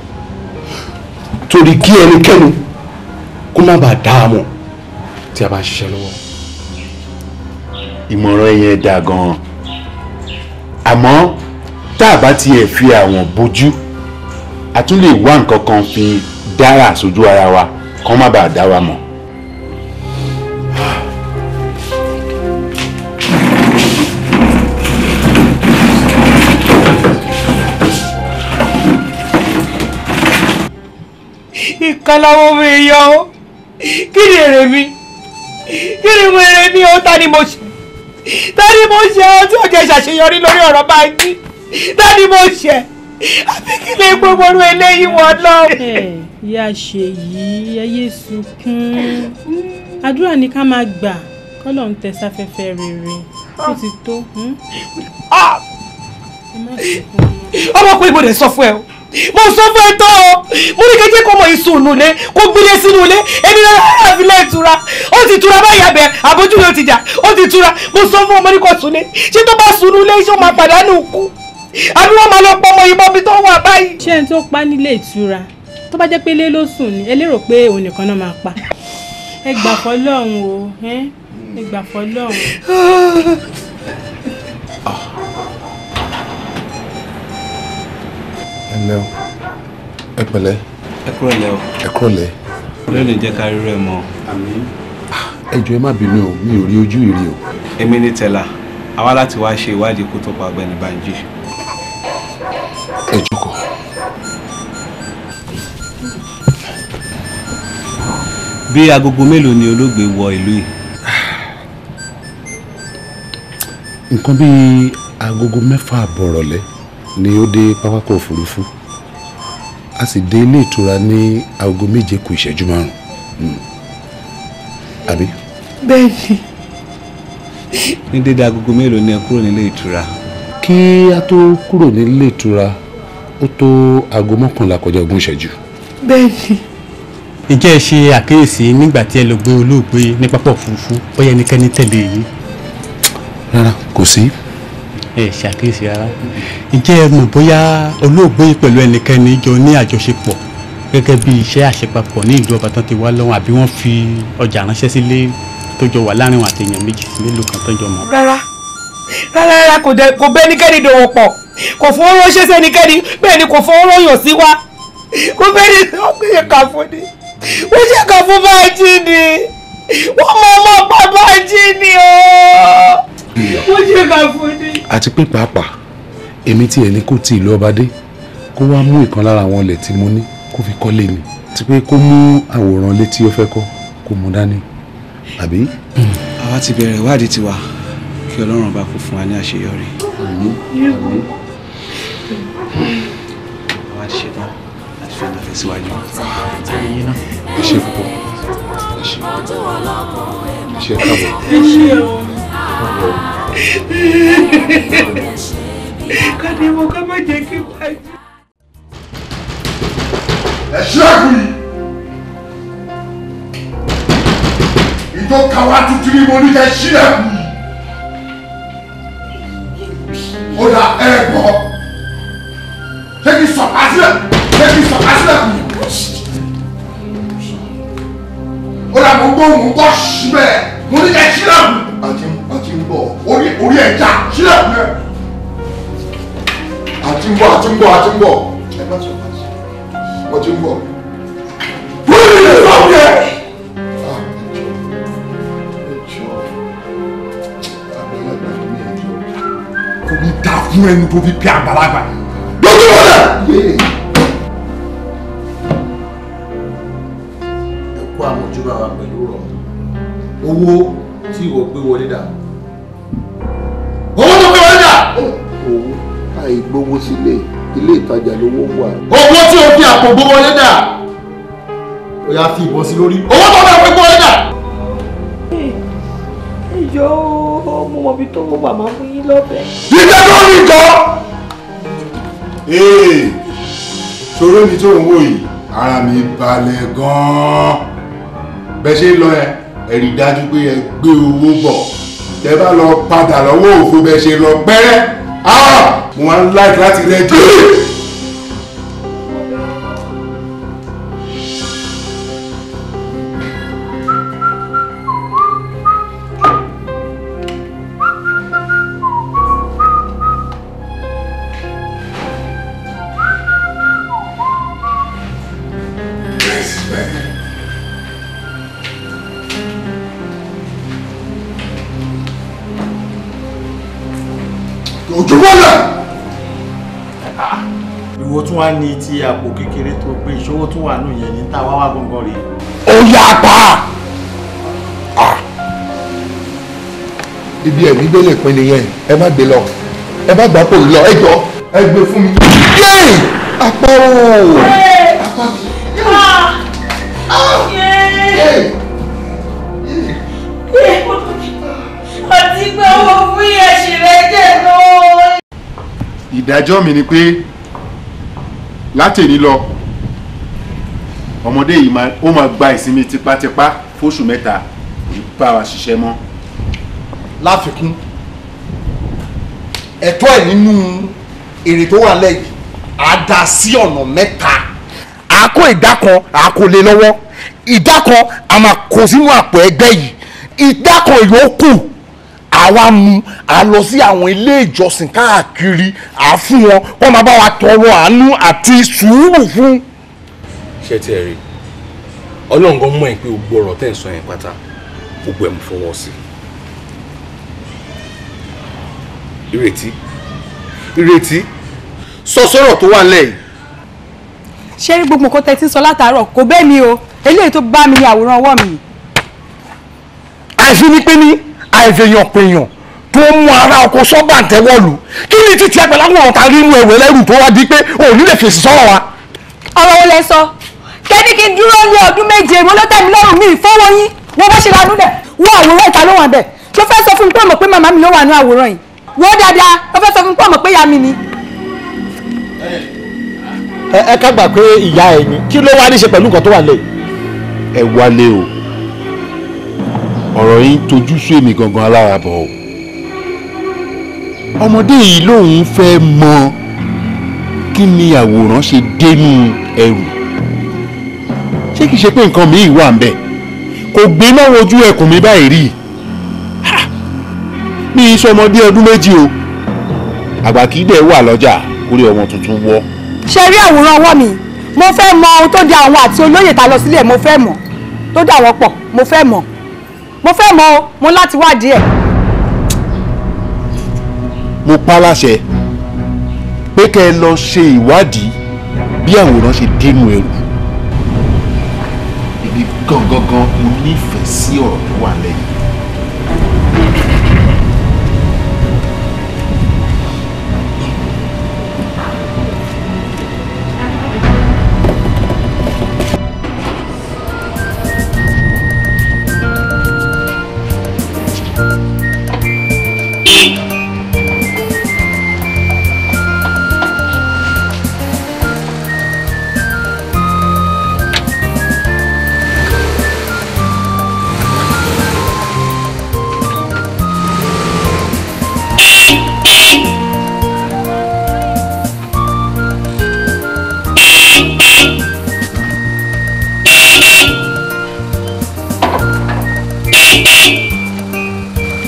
torí kí ẹnikẹ́ni kó má bàa dá a mọ̀ tí a bá ń ṣiṣẹ́ lọ́wọ́. Ìmọ̀ràn yẹn dáa gan-an, àmọ́ tá a bá tiẹ̀ fi àwọn bójú, a tún lè wá nǹkan kan fi dára sójú ara wa kó má bàa dá wa mọ̀. Ìkan làwọn ọmọ èèyàn o, kí ni èrè mi? Kí ni mo èrè mi o? Ta ni mo ṣe? Ta ni mo ṣe ọ tí ò jẹ́ ṣàṣeyọrí lórí ọ̀rọ̀ Bánjí? Ta ni mo ṣe? Àbí kí lè gbogbo orú eléyìí wọn lọ. Ìyá Ṣèyí, ẹ yé sunkún. Àdúrà ni ká máa gbà kọ́lọ̀ ń tẹ sáfẹ́fẹ́ rere. Ó ti tó. Ọmọkùnrin, mo lè sọ fún ẹ o, mo sọ fún ẹ tó o, mo ní kẹjẹ kó mọ ìsùn nù lé, kó gbélé sínú ilé, èmi náà àfilẹ̀ ìtura, ó ti tura báyìí abẹ àbójú mi ó ti jà, ó ti tura. Mo sọ fún ọmọ ní kò sùn lé, ṣé tó bá sùn nù lé ṣé ó máa pàdánù kú àbí wọ́n máa lọ pọ̀ ọmọ ìbọn mi tó wà báyìí. Ṣé ẹni tó pa nílé ìtura tó bá jẹ́ pé ilé ló sùn ni ẹ lérò pé òun nìkan náà máa pa? Ẹ gbà fọ́lọ́run o, ẹ gbà fọ́lọ́run. Ẹ ǹlẹ́ o, ẹ pẹ̀lẹ́. Ẹ kúrọ̀lẹ́ o. Ẹ kúrọ̀lẹ́. Ọlọ́run jẹ́ ká rírẹ̀ mọ́. Àmín. Ẹ jọ̀ọ́ ẹ má bínú o, mi ò rí ojú ìrì o. Èmi ni Tẹ̀lá, a wá láti wá ṣe ìwádìí ikú tó pa Ọ̀gbẹ́ni Bánjí. Ẹ jókòó. Bí agogo mélòó ni olóògbé wọ ìlú yìí? Nǹkan bíi agogo 6:30 ìrọ̀lẹ́ ni ó dé pápákọ̀ òfurufú, a sì dé ilé ìtura ní aago 6:55. Àbí? Bẹ́ẹ̀ni. Ní dédé agogo mélòó ni ẹ kúrò nílé ìtura? Kí a tó kúrò nílé ìtura ó tó aago 10:20. Bẹ́ẹ̀ni. Ǹjẹ́ ẹ ṣe àkíyèsí nígbà tí ẹ lọ gbé olóògbé ní pápá òfurufú bóyá ẹnikẹ́ni tẹ̀lé yín? Rárá, kò sí. Ẹ ṣe àkíyèsí rárá. Ǹjẹ́ ẹ mọ̀ bóyá olóògbé pẹ̀lú ẹnikẹ́ni jọ ní àjọṣepọ̀ gẹ́gẹ́ bí iṣẹ́ àṣepapọ̀ ní ìlú ọba tán ti wá lọ́wọ́, àbí wọ́n fi ọjà ránṣẹ́ sílé tó jọ wà láàrin àwọn àtẹ̀yàn méjì sí mélòó kan tó jọ mọ̀? Rárá rárá rárá, kò bẹ́ ẹnikẹ́ni dòwò pọ̀, kò fowó ránṣẹ́ sí ẹnikẹ́ni, bẹ́ẹ̀ ni kò fowó rányàn sí wa, kò bẹ́ẹ̀ ni wọ́n gbé kà fún ni, wọ́n ṣe kà fún Bánjí ni, wọ́n mọ ọmọ pa Bánjí ni ooo, wọ́n ṣe kà fún ni. Àti pé pàápàá èmi tí ẹni kò tí ìlú ọba dé kó wá mú ìkan lára àwọn ilẹ̀ tí mo ní kó fi kọ́lé ni, àti pé kó mú àwòrán ilé tí ó fẹ́ kọ́ kó mú dání, àbí. Àwa ti bẹ̀rẹ̀ ìwádìí tiwa, kí Ọlọ́run bá kó fún wa ní àṣeyọrí. Àmín. Àwa ti ṣetán láti fẹ́ náà tẹ̀síwájú. Ẹ ṣé púpọ̀, ẹ ṣé, ẹ ṣé káàbọ̀. Ẹ ṣé o. Kàdé mo ká má jẹ́ kí Bánjí. Ẹ ṣílẹ̀kùn yìí, ìjọ kàwá tuntun ni mo ní kẹ́ ṣílẹ̀kùn yìí. Ó dà ẹ gbọ́, ṣé kí sọ̀pá sílẹ̀, ṣé kí sọ̀pá sílẹ̀kùn yìí? Ó dà mo gbọ́ mo gbọ́ síbẹ̀, mo ní kẹ́ ṣílẹ̀kùn. Àti ń bọ̀, orí ẹ̀ já ṣílẹ̀kùn yẹn. Àti ń bọ̀, àti ń bọ̀, àti ń bọ̀. Ẹ má sọ̀pá sí, wọ́n ti ń bọ̀. Wọ́n lè sọ fún yẹn. Kò ní dá fún ẹni tó fi pé àgbàlagbà. Lójú wọlé. Ẹ kó àmójúbà wa pẹ̀lú rọ̀. Owó tí ìwọ gbé wọlé dà. Owó tó gbé wọlé dà. Owó àìgbówó sílé. Ilé ìtajà lówó wà. Owó tí o fi àpò gbówó wọlé dà. Ó yá fi ìbọn sí lórí. Owó tó bá fi gbówó wọlé dà. Ẹjọ́ mo mọ̀ bí tó wọ màmá fún yín lọ́bẹ̀. Dídé lórí ìjọ. Ee, ṣòro mi tó ń wò yìí, ara mi balẹ̀ gan-an. Bẹ́ẹ̀ ṣe ń lọ ẹ, ẹ rí dájú pé ẹ gbé owó bọ̀. Tẹ bá lọ padà lọ́wọ́ òfo bẹ́ẹ̀ ṣe lọ pẹ́rẹ́. Mo máa ń láìpẹ́ láti rẹ́jọ́. Ìwọ tún wá ní ti àpò kékeré tó gbé ìṣòwò tún wà nù yẹn ní tá a wá wá gangan rèé. Ó yá pa ibi ẹ̀mí gbélé pin nìyẹn, ẹ má gbé lọ, ẹ má gbà pò lọ, ẹ jọ ẹ gbé fún mi. Yéè apá ooo. Apá mi. Àti pé owó fún ìyẹ̀sì rẹ̀ jẹ̀ náà. Ìdájọ́ mi ni pé látẹ̀ní lọ ọmọdé yìí ó máa gba ìsinmi tipátipá fóṣù mẹ́ta, kò ní bá wa ṣiṣẹ́ mọ́. Láfikún ẹ̀tọ́ ẹ̀ nínú èrè tó wà lẹ́yìn á dá sí ọ̀nà mẹ́ta. A kó ìdá kan a kó lé lọ́wọ́, ìdá kan a máa kó sínú àpò ẹgbẹ́ yìí, ìdá kan yòókù àwa mú a lọ sí àwọn ilé ìjọsìn káàkiri, à fún wọn wọn máa bá wa tọrọ àánú àti sùúrù fún. Ṣé tí ẹ rí Ọlọ́run gan mọ̀ ẹ́ pé gbogbo ọ̀rọ̀ tẹ́ ń sọ yẹn pátá gbogbo ẹ̀ mú fọwọ́ sí i. Ìrètí, Ìrètí, sọ sọ́rọ̀ tó wà nílẹ̀ yìí. Ṣé rí gbogbo nǹkan tẹ́ ti ń sọ látàárọ̀ kò bẹ́ẹ̀ mi o, eléyìí tó bá mi ní àwòrán ọwọ́ mi. Àìfi ni pé ní àìfèyàn pèèyàn tó mú ara ọkọ sọ́gbà tẹ́wọ́lù kí ni títí ẹgbẹ́ láwọn ọ̀tá rí inú ẹ̀wẹ̀ lẹ́rù tó wá di pé òun lè fèsì sọ́rọ̀ wa. Ọ̀rọ̀ wo lẹ sọ? Kẹ́ni kí n dúró ní ọdún méje mo ló tẹ́ mi lọ́rùn mi ìfọwọ́ yín wọ́n bá ṣe lanú dẹ̀ wọ́n àwòrán ìta ló wà bẹ̀ tó fẹ́ sọ fún mi pé mọ̀ pé màmá mi ló wà ní àwòrán yìí wọ́n dáadáa tó fẹ́ sọ fún mi pé mọ̀ pé ìyá mi ni. Ẹ ká gbà pé ìyá ẹ ni, kí ló wá ní ṣe pẹ̀lú nǹkan tó wà lẹ́yìn. Ẹ wálé o, ọ̀rọ̀ yìí ń tojú sú èmi gangan alára bọ̀ o. Ọmọdé yìí lòun fẹ́ mọ kí ni àwòrán ṣe dénú ẹrù. Ṣé kìí ṣe pé nǹkan míì wà ń bẹ̀? Kò gbé náà wojú ẹkùn mi báyìí rí. Mi ì sọmọdé ọdún méjì o. Àgbà kìí dẹ̀ wà lọ́jà kórè ọmọ tuntun wọ́. Ṣé rí àwòrán ọwọ́ mi? Mo fẹ́ mọ ohun tó di àwọn àti olóyè ta lọ sílẹ̀, mo fẹ́ mọ̀ tó dà wọ́n pọ̀, mo fẹ́ mọ̀, mo fẹ́ mọ̀ o, mo láti wádìí ẹ̀. Mo pa láṣẹ pé kẹ́ ẹ lọ ṣe ìwádìí bí àwòrán ṣe dénú ẹrù. Ibi gangan mo nífẹ̀ẹ́ sí ọ̀rọ̀ tó wà lẹ́yìn.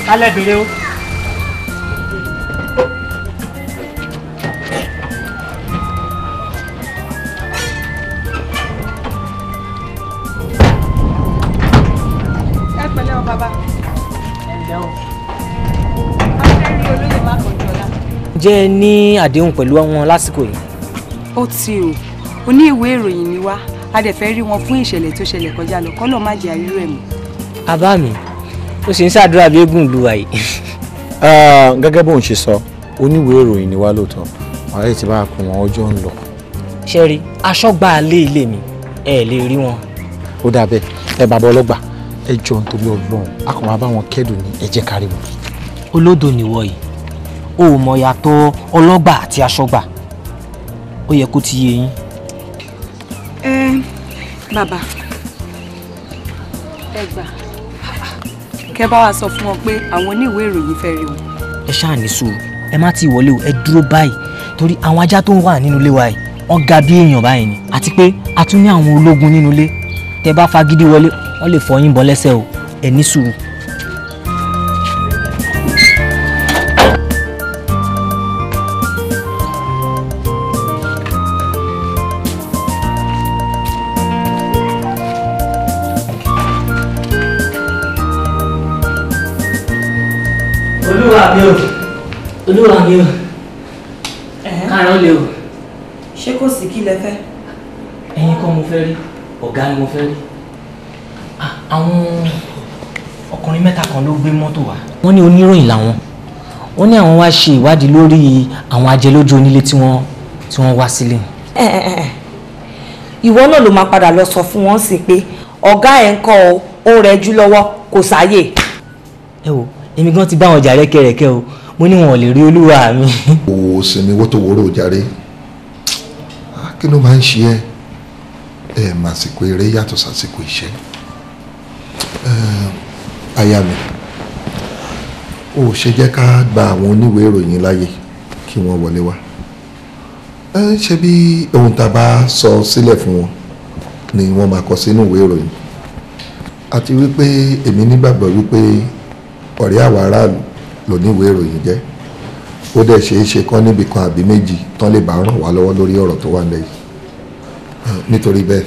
Kálẹ̀ bèrè o. Ẹ pẹ̀lẹ́ o bàbá. Ẹ ǹlẹ́ o. A fẹ́ rí olóyè Mákànjọ́lá. Ǹjẹ́ ẹ ní àdéhùn pẹ̀lú wọn lásìkò yìí? Ó ti o, oní ìwé ìròyìn ni wá, a dẹ̀ fẹ́ rí wọn fún ìṣẹ̀lẹ̀ tó ṣẹlẹ̀ kọjá lọ, kọ́lọ̀ má jẹ́ àríró ẹ̀ mọ́. Bàbá mi, ó sì ń ṣàdúrà bí eégún ìlú wa yìí. Gẹ́gẹ́ bóun ṣe sọ, oníwèé ìròyìn ni wá lóòótọ́, Ọ̀rẹ́ ti bá a kó wọn, ọjọ́ ń lọ. Ṣé rí aṣọ́gbà alé ilé mi, ẹ lè rí wọn. Ó dà bẹ́ẹ̀, ẹ bàbá ọlọ́gbà, ẹ jọ nítorí Ọlọ́run, a kàn máa bá wọn kẹ́dùn ní, ẹ jẹ́ ká rí wọn. Olódo nìwọ yìí, o ò mọ̀ yàtọ̀ ọlọ́gbà àti aṣọ́gbà, ó yẹ kó ti yé yín. Ẹ bàbá, ẹ gbà kẹ́ bá wa sọ fún wọn pé àwọn oníwèé ìròyìn fẹ́ rí wọn. Ẹ ṣáà ní sùúrù, ẹ má ti wọlé o, ẹ dúró báyìí torí àwọn ajá tó ń wà nínú ilé wa yìí wọ́n ga bí èèyàn báyìí ni, àti pé a tún ní àwọn ológun nínú ilé, tẹ́ bá fagídí wọlé wọ́n lè fọ yín bọ́ lẹ́sẹ̀ o, ẹ ní sùúrù. Olúwa mi o, olúwa mi o, kárán lè o. Ṣé kò sí, kí lẹ fẹ́? Ẹ̀yin kọ́ mo fẹ́ rí, ọ̀gá ni mo fẹ́ rí. Àwọn ọkùnrin mẹ́ta kan ló gbé mọ́tò wá. Wọ́n ní oníròyìn làwọn. Wọ́n ní àwọn wá ṣe ìwádìí lórí àwọn ajẹlójú onílé tí wọ́n wá sílé. Ìwọ náà ló máa padà lọ sọ fún wọn sí pé ọ̀gá ẹ̀ ń kọ́ ọ, ó rẹjú lọ́wọ́, kò sáyè. Ẹ wo, èmi gan ti bá wọn jà rẹ́kẹrẹ́kẹ́ o, mo ní wọn ò lè rí olúwa mi. O sinmi wótòwóró jàre, kí ló máa ń ṣe ẹ́? Ẹ màsìkò eré yàtọ̀ sásìkò iṣẹ́. Aya mi, ó ṣe jẹ́ ká gba àwọn oníwèé ìròyìn láàyè kí wọ́n wọlé wá. Ṣé bí ohun tá a bá sọ sílẹ̀ fún wọn ni wọ́n máa kọ sínú ìwé ìròyìn, àti wípé èmi nígbàgbọ́ wípé ọ̀rẹ́ àwọn aráàlú lóníwèé ìròyìn jẹ́, ó dẹ̀ ṣeé ṣe kán níbi kan àbí méjì tán lè bá ràn wá lọ́wọ́ lórí ọ̀rọ̀ tó wà nílẹ̀ yìí. Nítorí bẹ́ẹ̀,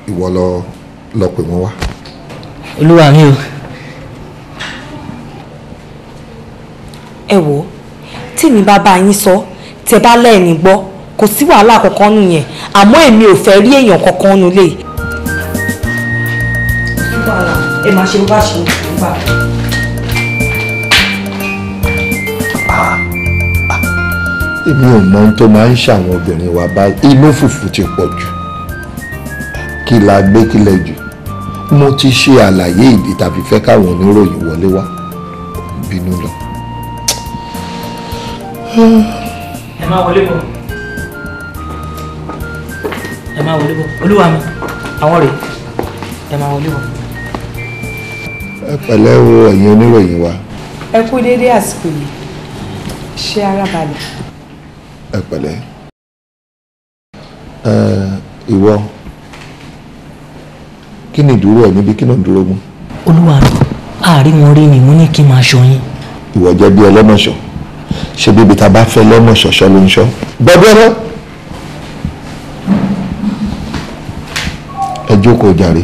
ìwọ lọ pè wọ́n wá. Olúwa mi o. Ẹ wò, tí mi bá bá yín sọ, tẹ́ bá lẹ́ẹ̀ni gbọ́, kò sí wàhálà kankan nù yẹn, àmọ́ èmi ò fẹ́ rí èèyàn kankan nù lé. Ẹ máa ṣe bó bá ṣe ń gbà. Èmi ò mọ ohun tó máa ń ṣàwọn obìnrin wa báyìí, inú fùfù ti pọ̀ jù, kí la gbé kílẹ̀ jù. Mo ti ṣe àlàyé ìdí tàbí fẹ́ káwọn oníròyìn wọlé wá, bínú lọ. Ẹ má wọlé bọ̀, ẹ má wọlé bọ̀, olúwa mi, àwọn rèé, ẹ má wọlé bọ̀. Ẹ pẹ̀lẹ́ o, ẹ̀yin oníròyìn wa. Ẹ kú déédéé àsìkò yìí, ṣé ara balẹ̀? Ẹ pẹ̀lẹ́. Ìwọ, kí ni ìdúró ẹ níbi, kí ló ń dúró mú? Olúwa mi, àárín wọn rí ni mo ní kí n máa ṣọ́ yín. Ìwọ jẹ́ bí ọlọ́mọṣọ́, ṣe bíbi tá a bá fẹ́ lọ́mọṣọ́ ṣọ́ ló ń ṣọ́. Gbọ́dọ̀ ẹ jókòó jàre.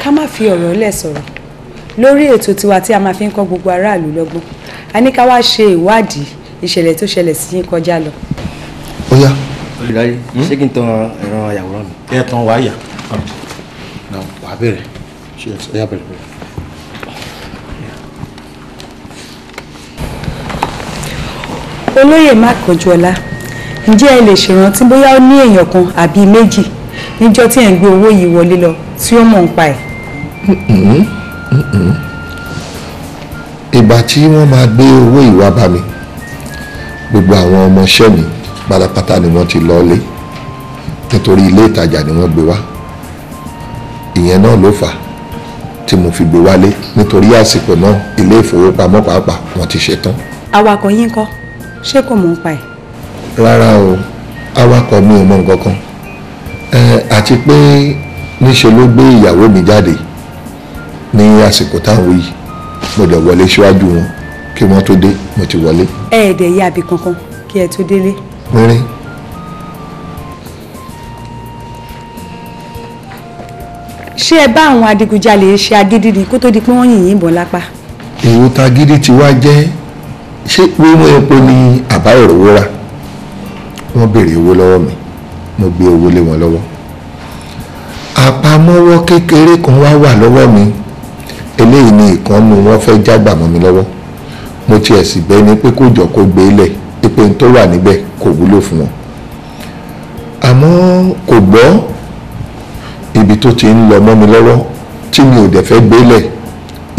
Ká má fi ọ̀rọ̀ lẹ̀ sọ̀rọ̀ lórí ètò tiwa tí a máa fi ń kọ́ gbogbo aráàlú lọ́gbọ́n, a ní ká wá ṣe ìwádìí ìṣẹ̀lẹ̀ tó ṣẹlẹ̀ sí yín kọjá lọ. Ó yá. Olùdarí, ṣé kí n tan ẹ̀rọ ayàwòrán mi? Ẹ tan wàá yà. Wàá bẹ̀rẹ̀. Ṣé ẹ yá bẹ̀rẹ̀ bẹ̀rẹ̀. Olóyè Mákànjúọlá, ǹjẹ́ ẹ lè ṣèrántí bóyá ó ní èèyàn kan àbí méjì níjọ́ tí ẹ̀ ń gbé owó yìí wọlé lọ tí ó mọ̀ ń pa ẹ̀? Ìgbà tí wọ́n máa gbé owó ìwá bá mi, gbogbo àwọn ọmọọṣẹ́ mi pátápátá ni wọ́n ti lọlé, nítorí ilé ìtajà ni wọ́n gbé wá. Ìyẹn náà ló fà á tí mo fi gbé wálé, nítorí àsìkò náà ilé ìfowópamọ́ pàápàá wọ́n ti ṣetán. Awakọ̀ yín kọ́, ṣé kò mọ̀ ń pa ẹ̀? Rárá o, awakọ̀ mi ò mọ nǹkan kan, àti pé níṣe ló gbé ìyàwó mi jáde ní àsìkò táwọn yìí, mo dẹ̀ wọlé síwájú wọn kí wọ́n tó dé, mo ti wọlé. Ẹ ẹ̀ dẹ̀ yá àbí kankan kí ẹ tó délé. Rírí. Ṣé ẹ bá àwọn adigunjalè ṣe agídí ni kó tó di pé wọ́n yìn yín bọ̀ lápá? Èrò tagídí ti wá jẹ́, ṣé wíwọ́n epo ni àbá ìrówó rà? Wọ́n béèrè owó lọ́wọ́ mi, mo gbé owó lé wọn lọ́wọ́. Àpamọ́wọ́ kékeré kan wá wà lọ́wọ́ mi, eléyìí ni ìkànnù wọn fẹ́ jágbà mọ́ mi lọ́wọ́. Mo tiẹ̀ sì bẹ̀ ni pé kó jọ kó gbé lẹ̀, pé n tó wà níbẹ̀ kò wúlò fún wọn. Àmọ́ kò gbọ́, ibi tó ti ń lọ mọ́ mi lọ́wọ́ tí mi ò dẹ̀ fẹ́ gbé lẹ̀,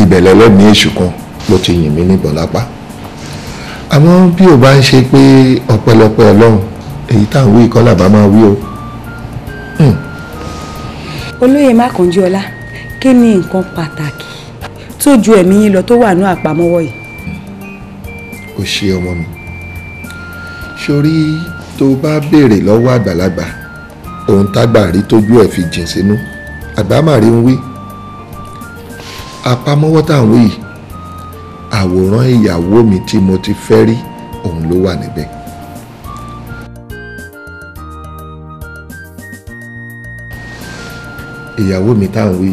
ibẹ̀ lẹ́lẹ́mìí èṣù kan ló ti yìn mí níbọn lápá. Àmọ́ bí ò bá ń ṣe pé ọpẹ́lọpẹ́ Ọlọ́run, èyí tá à ń wí kọ́ làbá máa wí o. Olóyè Mákànjúọlá, kí ni nǹkan pàtàkì tó ju ẹ̀mí yín lọ tó wà ní àpamọ́wọ́ yìí? Ó ṣe ọmọ mi, sórí tó bá béèrè lọ́wọ́ àgbàlagbà ohun tágbà rí tójú ẹ̀ fi jìn sínú, àgbà má rí ń wí. Àpamọ́wọ́ tá à ń wí yìí, àwòrán ìyàwó mi tí mo ti fẹ́ rí òun ló wà níbẹ̀. Ìyàwó mi tá à ń wí,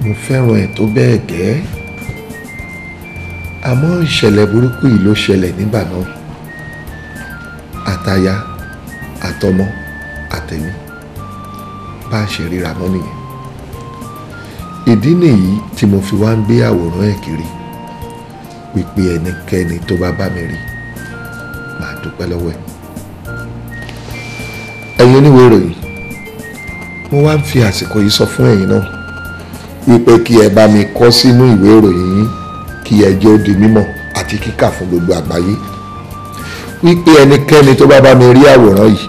mo fẹ́ràn ẹ̀ tó bẹ́ẹ̀ gẹ́. Àmọ́ ìṣẹ̀lẹ̀ burúkú yìí ló ṣẹlẹ̀ nígbà náà. Àtaya, àtọmọ, àtẹ̀mí, bá a ṣe ríra mọ́ nìyẹn. Ìdí nìyí tí mo fi wá ń gbé àwòrán ẹ̀ kiri, wípé ẹnikẹ́ni tó bá bá mi rí, màá dúpẹ́ lọ́wọ́ ẹ̀. Ẹ̀yin oníwèé ìròyìn, mo wá ń fi àsìkò yìí sọ fún ẹ̀yin náà wípé kí ẹ bá mi kọ sínú ìwé ìròyìn yín, kí ẹ jẹ́ ó di mímọ̀ àti kíkà fún gbogbo àgbáyé, wípé ẹnikẹ́ni tó bá bá mi rí àwòrán yìí,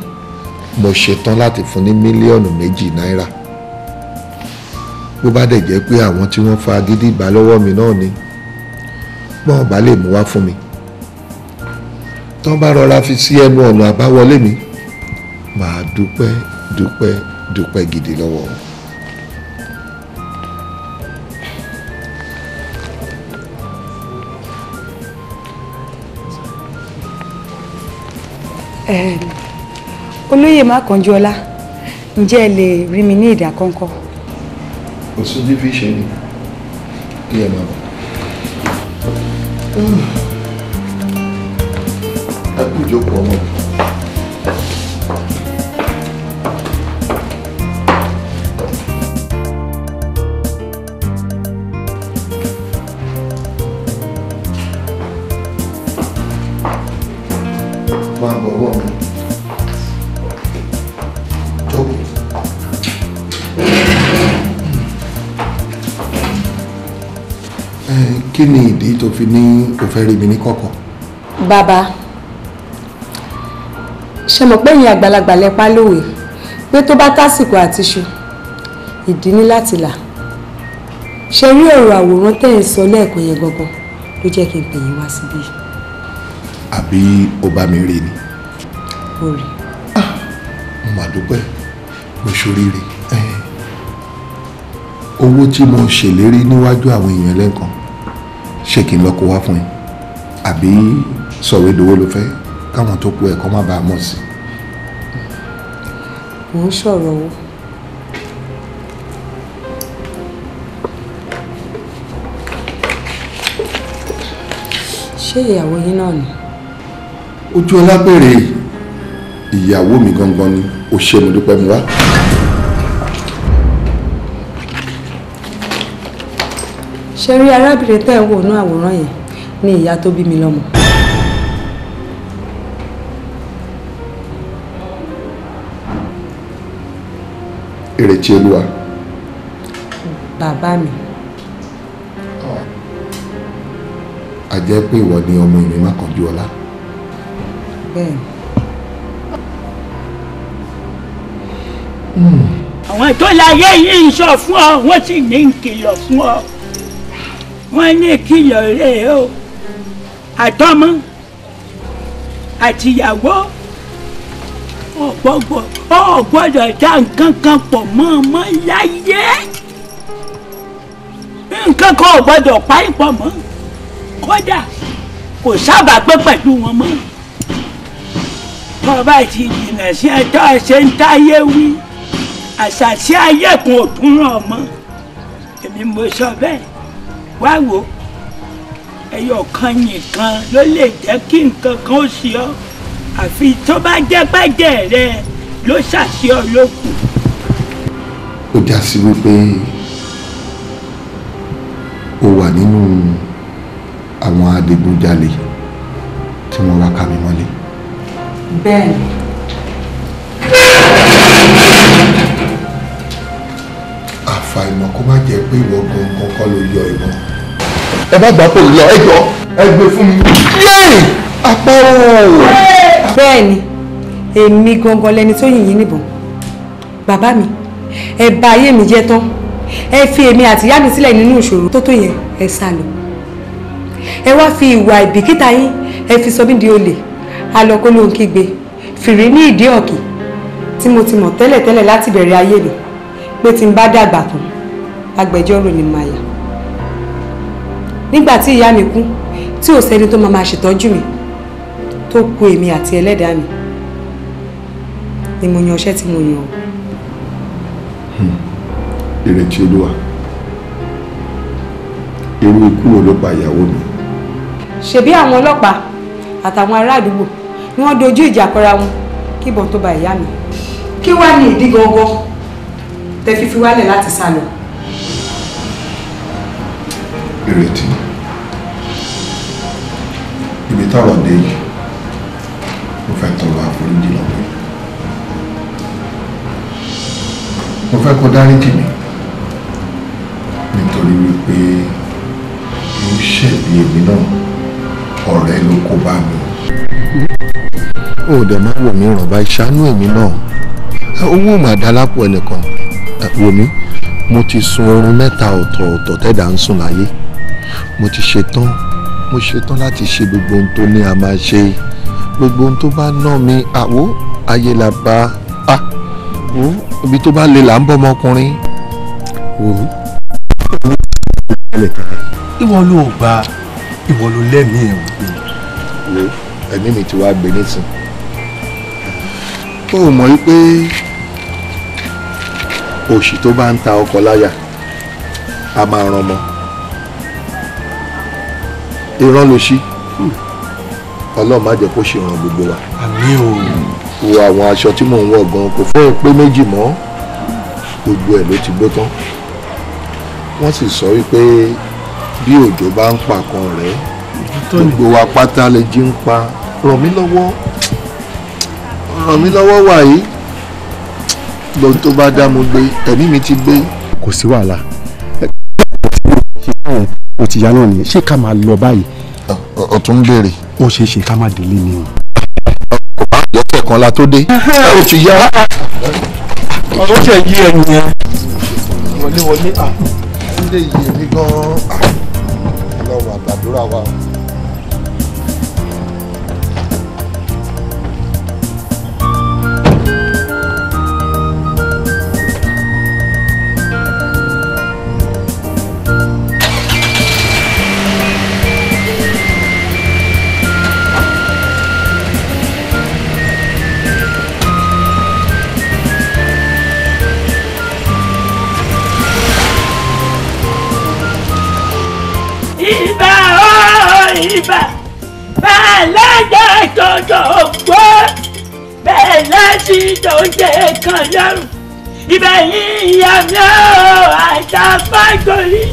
mo ṣetán láti fún ní 2 mílíọ̀nù náírà. Bó bá dẹ̀ jẹ́ pé àwọn tí wọ́n fa agídí gbà lọ́wọ́ mi náà ni, bọ́n bá lè mú wá fún mi, tán bá rọra fi sí ẹnu ọ̀nà àbáwọlé mi, màá dúpẹ́ dúpẹ́ dúpẹ́ gidi lọ́wọ́ wọn. Olóyè Mákànjúọlá, ǹjẹ́ ẹ lè rí mi ní ìdákọ́ńkọ́? Kò sí bí fi ṣe ni kí ẹ máa bọ̀. Ẹ kú ìjókòó ọmọ mi. Máa bọ̀ wọ́n mi. Jókòó. Kí ni ìdí tó fi ní o fẹ́ rí mi ní kọ̀kọ̀? Bàbá, ṣe mọ̀ pé ẹ̀yin àgbàlagbà lẹ pa lówe pé tó bá tásìkò àti ṣu, ìdí ní láti là. Ṣe rí ọ̀rọ̀ àwòrán tẹ́ ẹ̀ ń sọ lẹ́ẹ̀kan yẹn gangan ló jẹ́ kí n pè yín wá síbí. Àbí o bá mi rí ni? Mo rí. Mo mà dúpẹ́, mo ṣoríire. Owó tí mo ṣèlérí níwájú àwọn èèyàn lẹ́ẹ̀kan, ṣé kí n lọ kó wá fún yín? Àbí sọ̀wédowó ló fẹ́ káwọn tó kú ẹ̀kọ́ má bàa mọ̀ sí? Mò ń sọ̀rọ̀ owó. Ṣé ìyàwó yín náà ni? Ojú ọlá bèrè ìyàwó mi gangan ni. O ṣe, mo dúpẹ́, mi wá. Ṣe rí arábìnrin tẹ́ ẹ̀ ń wò ní àwòrán yẹn ní ìyá tó bí mi lọ́mọ. Ìrètí Olúwa. Bàbá mi. A jẹ́ pé ìwọ ni ọmọ mi Mákànjúọlá. Bẹ́ẹ̀. Àwọn tó láyé yìí ń sọ fún ọ, wọ́n sì ní ń kìlọ̀ fún ọ. Wọ́n ní kìlọ̀ rẹ̀ o, àtọmọ àtìyàwó, ò gbọ́dọ̀ dá nǹkan kan pọ̀ mọ́ ọmọ láyé. Nǹkan kan ò gbọ́dọ̀ pa í pọ̀ mọ́, kódà kò sábà pé pẹ̀lú wọn mọ́. Tó bá ti jìnnà sí ẹ tó ṣe ń táyé wí, àṣàṣì ayé kan ò tún ràn mọ́. Èmi mo sọ bẹ́ẹ̀. Wá wò, ẹyọ kan nìkan ló lè jẹ́ kí nǹkan kan ó ṣe ọ́, àfi tó bá jẹ́ pẹ́jẹ́ rẹ ló ṣàṣì ọ́ lókù. Ó já sí wípé o wà nínú àwọn adigunjalè tí wọ́n wá ká mi mọ́lé. Bẹ́ẹ̀ni. Àfàìmọ̀ kó má jẹ́ pé ìwọ gangan kọ́ ló yọ ìbọn. Ẹ bá gbà pò lọ, ẹ jọ, ẹ gbé fún mi. Yéè! Apá ooo! Bẹ́ẹ̀ni, èmi gangan lẹni tó yìn yín níbọn. Bàbá mi, ẹ bà ayé mi jẹ́ tán. Ẹ fi èmi àti ìyá mi sílẹ̀ nínú ìṣòro tó tó yẹn, ẹ sá lọ. Ẹ wá fi ìwà ìbìkítà yín, ẹ fi sọ mí di olè. Alọ́kó ló ń kígbe, fìrí ní ìdí ọ̀kì tí mo ti mọ̀ tẹ́lẹ̀tẹ́lẹ̀ láti bẹ̀rẹ̀ ayé mi pé tí n bá dàgbà tán, agbẹjọ́rò ni màá yà. Nígbà tí ìyá mi kú, tí ò sẹ́ni tó máa ṣètọ́jú mi, tó kù èmi àti ẹlẹ́dàá mi, ni mo yan iṣẹ́ tí mo yàn. Ìrètí Olúwa, irú ikú wo ló pa ìyàwó mi? Ṣebí àwọn ọlọ́pàá àtàwọn ará àdúgbò ni wọ́n dojú ìjà kọra wọn kí ìbọn tó ba ìyá mi. Kí wàá ní ìdí gangan tẹ́ fi fi wálẹ̀ láti sá lọ? Ìrètí, ibi tọ́rọ̀ dé yìí, mo fẹ́ tọrọ àforíjì lọ́wọ́ ẹ̀. Mo fẹ́ kó dáríjì mi nítorí wípé mo ṣẹ̀bi èmi náà, ọ̀rẹ́ ló kó bá mi. Ó dẹ̀ máa wò mí ràn bá ìṣàánú èmi náà. Owó mà dá lápò ẹnìkan. Wò mí, mo ti sun oorun mẹ́ta ọ̀tọ̀ọ̀tọ̀ tẹ́dà ń sùn láyé. Mo ti ṣetán, mo ṣetán láti ṣe gbogbo ohun tó ní a máa ṣe. Gbogbo ohun tó bá ná mi, àwo ayé la bá a. Wo ibi tó bá le là ń bọ́ ọmọkùnrin. Wò mí. Ìwọ ló gba, ìwọ ló lẹ́mìí ẹ̀ wò. Wo ẹ̀mí mi ti wá gbé nísìn. Ó mọ̀ wípé òṣì tó bá ń ta ọkọ láyà a máa ran ọmọ. Ìran ló ṣí. Ọlọ́run má jẹ́ kó ṣe ràn gbogbo wa. Àmín o. Wo àwọn aṣọ tí mò ń wọ̀ gan kò fẹ́ pé méjì mọ́. Gbogbo ẹ̀ ló ti gbó tán. Wọ́n sì sọ wípé bí òjò bá ń pa kan rẹ̀, gbogbo wa pátá lè jí ń pa. Ràn mí lọ́wọ́, ràn mí lọ́wọ́ wàyí. Lóhun tó bá dá mo gbé, ẹ̀mí mi ti gbé. Kò sí wàhálà. O ti yá náà nìyẹn, ṣé ká máa lọ báyìí? Ó tún ń béèrè. Ó ṣeé ṣe ká má délé ni o. Kò bá lọ́sẹ̀ kan la tó dé. Ó ti yá. Ọ̀rọ̀ ṣe yí ẹnu yẹn. Wọlé wọlé à. Ilé yìí èmi gan-an. Ọlọ́run àgbàdúrà wa. Ibà ó ibà bàlájà tọjọ gbọ́ bẹ́ẹ̀ láti tó jẹ kan lọ́rùn ibà yín ìyá mi ó àtàfàgòrí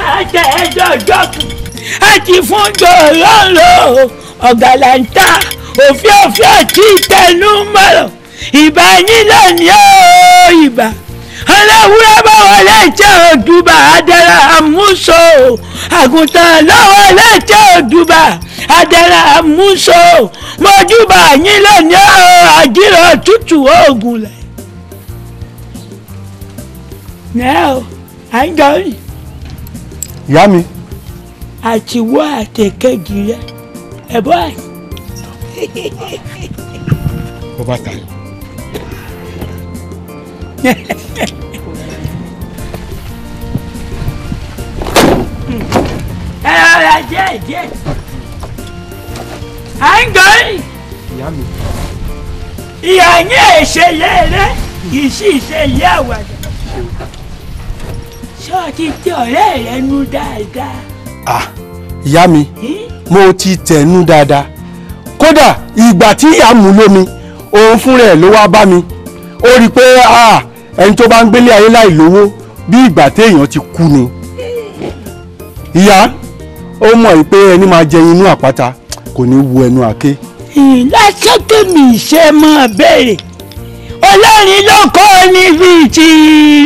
àtẹ̀ẹ́dọ́jọ́kù àti fún jòlóńlò ọ̀gàlàǹtà òfin òfin àti ìtẹnumọ́rọ̀ ibà yín lónìí ó ibà aláwúrẹ́ bá wọlé jẹ́ òdùbà adẹ́rẹ́ àmúso àgùntàn lọ́wọ́ lẹ́jẹ́ òdùbà adẹ́rẹ́ àmúso mọ́júbà yín lónìí ó àjírò tútù oògùn lẹ̀. Nẹ́ o, à ń jọ rìn. Ìyá mi. Àtiwọ́ àtẹ̀kẹ́jì rẹ̀ ẹ̀ bọ́ àyè. Bó bá ta. Ẹ rọra díẹ̀ díẹ̀. À ń gọrin. Ìyá mi. Ìyá yín èṣe yẹ́rẹ́ kì í sì ṣe ìyá àwàdà. Ṣé o ti tẹ ọ̀rẹ́ rẹ nú dáadáa? Ah, ìyá mi, mo ti tẹ̀nu dáadáa. Kódà ìgbà tí ìyá mú lómi, òun fúnra ẹ̀ ló wá bá mi. Ó rí i pé ẹni tó bá ń gbélé ayé láì lówó bí ìgbà téèyàn ti kú ni. Ìyá, Ó mọ̀ pé ẹni máa jẹ inú àpáta kò ní wu ẹnu àké. Lásán tèmi ṣe máa béèrè, Ọlọ́run ló kọ́ ní bíi ti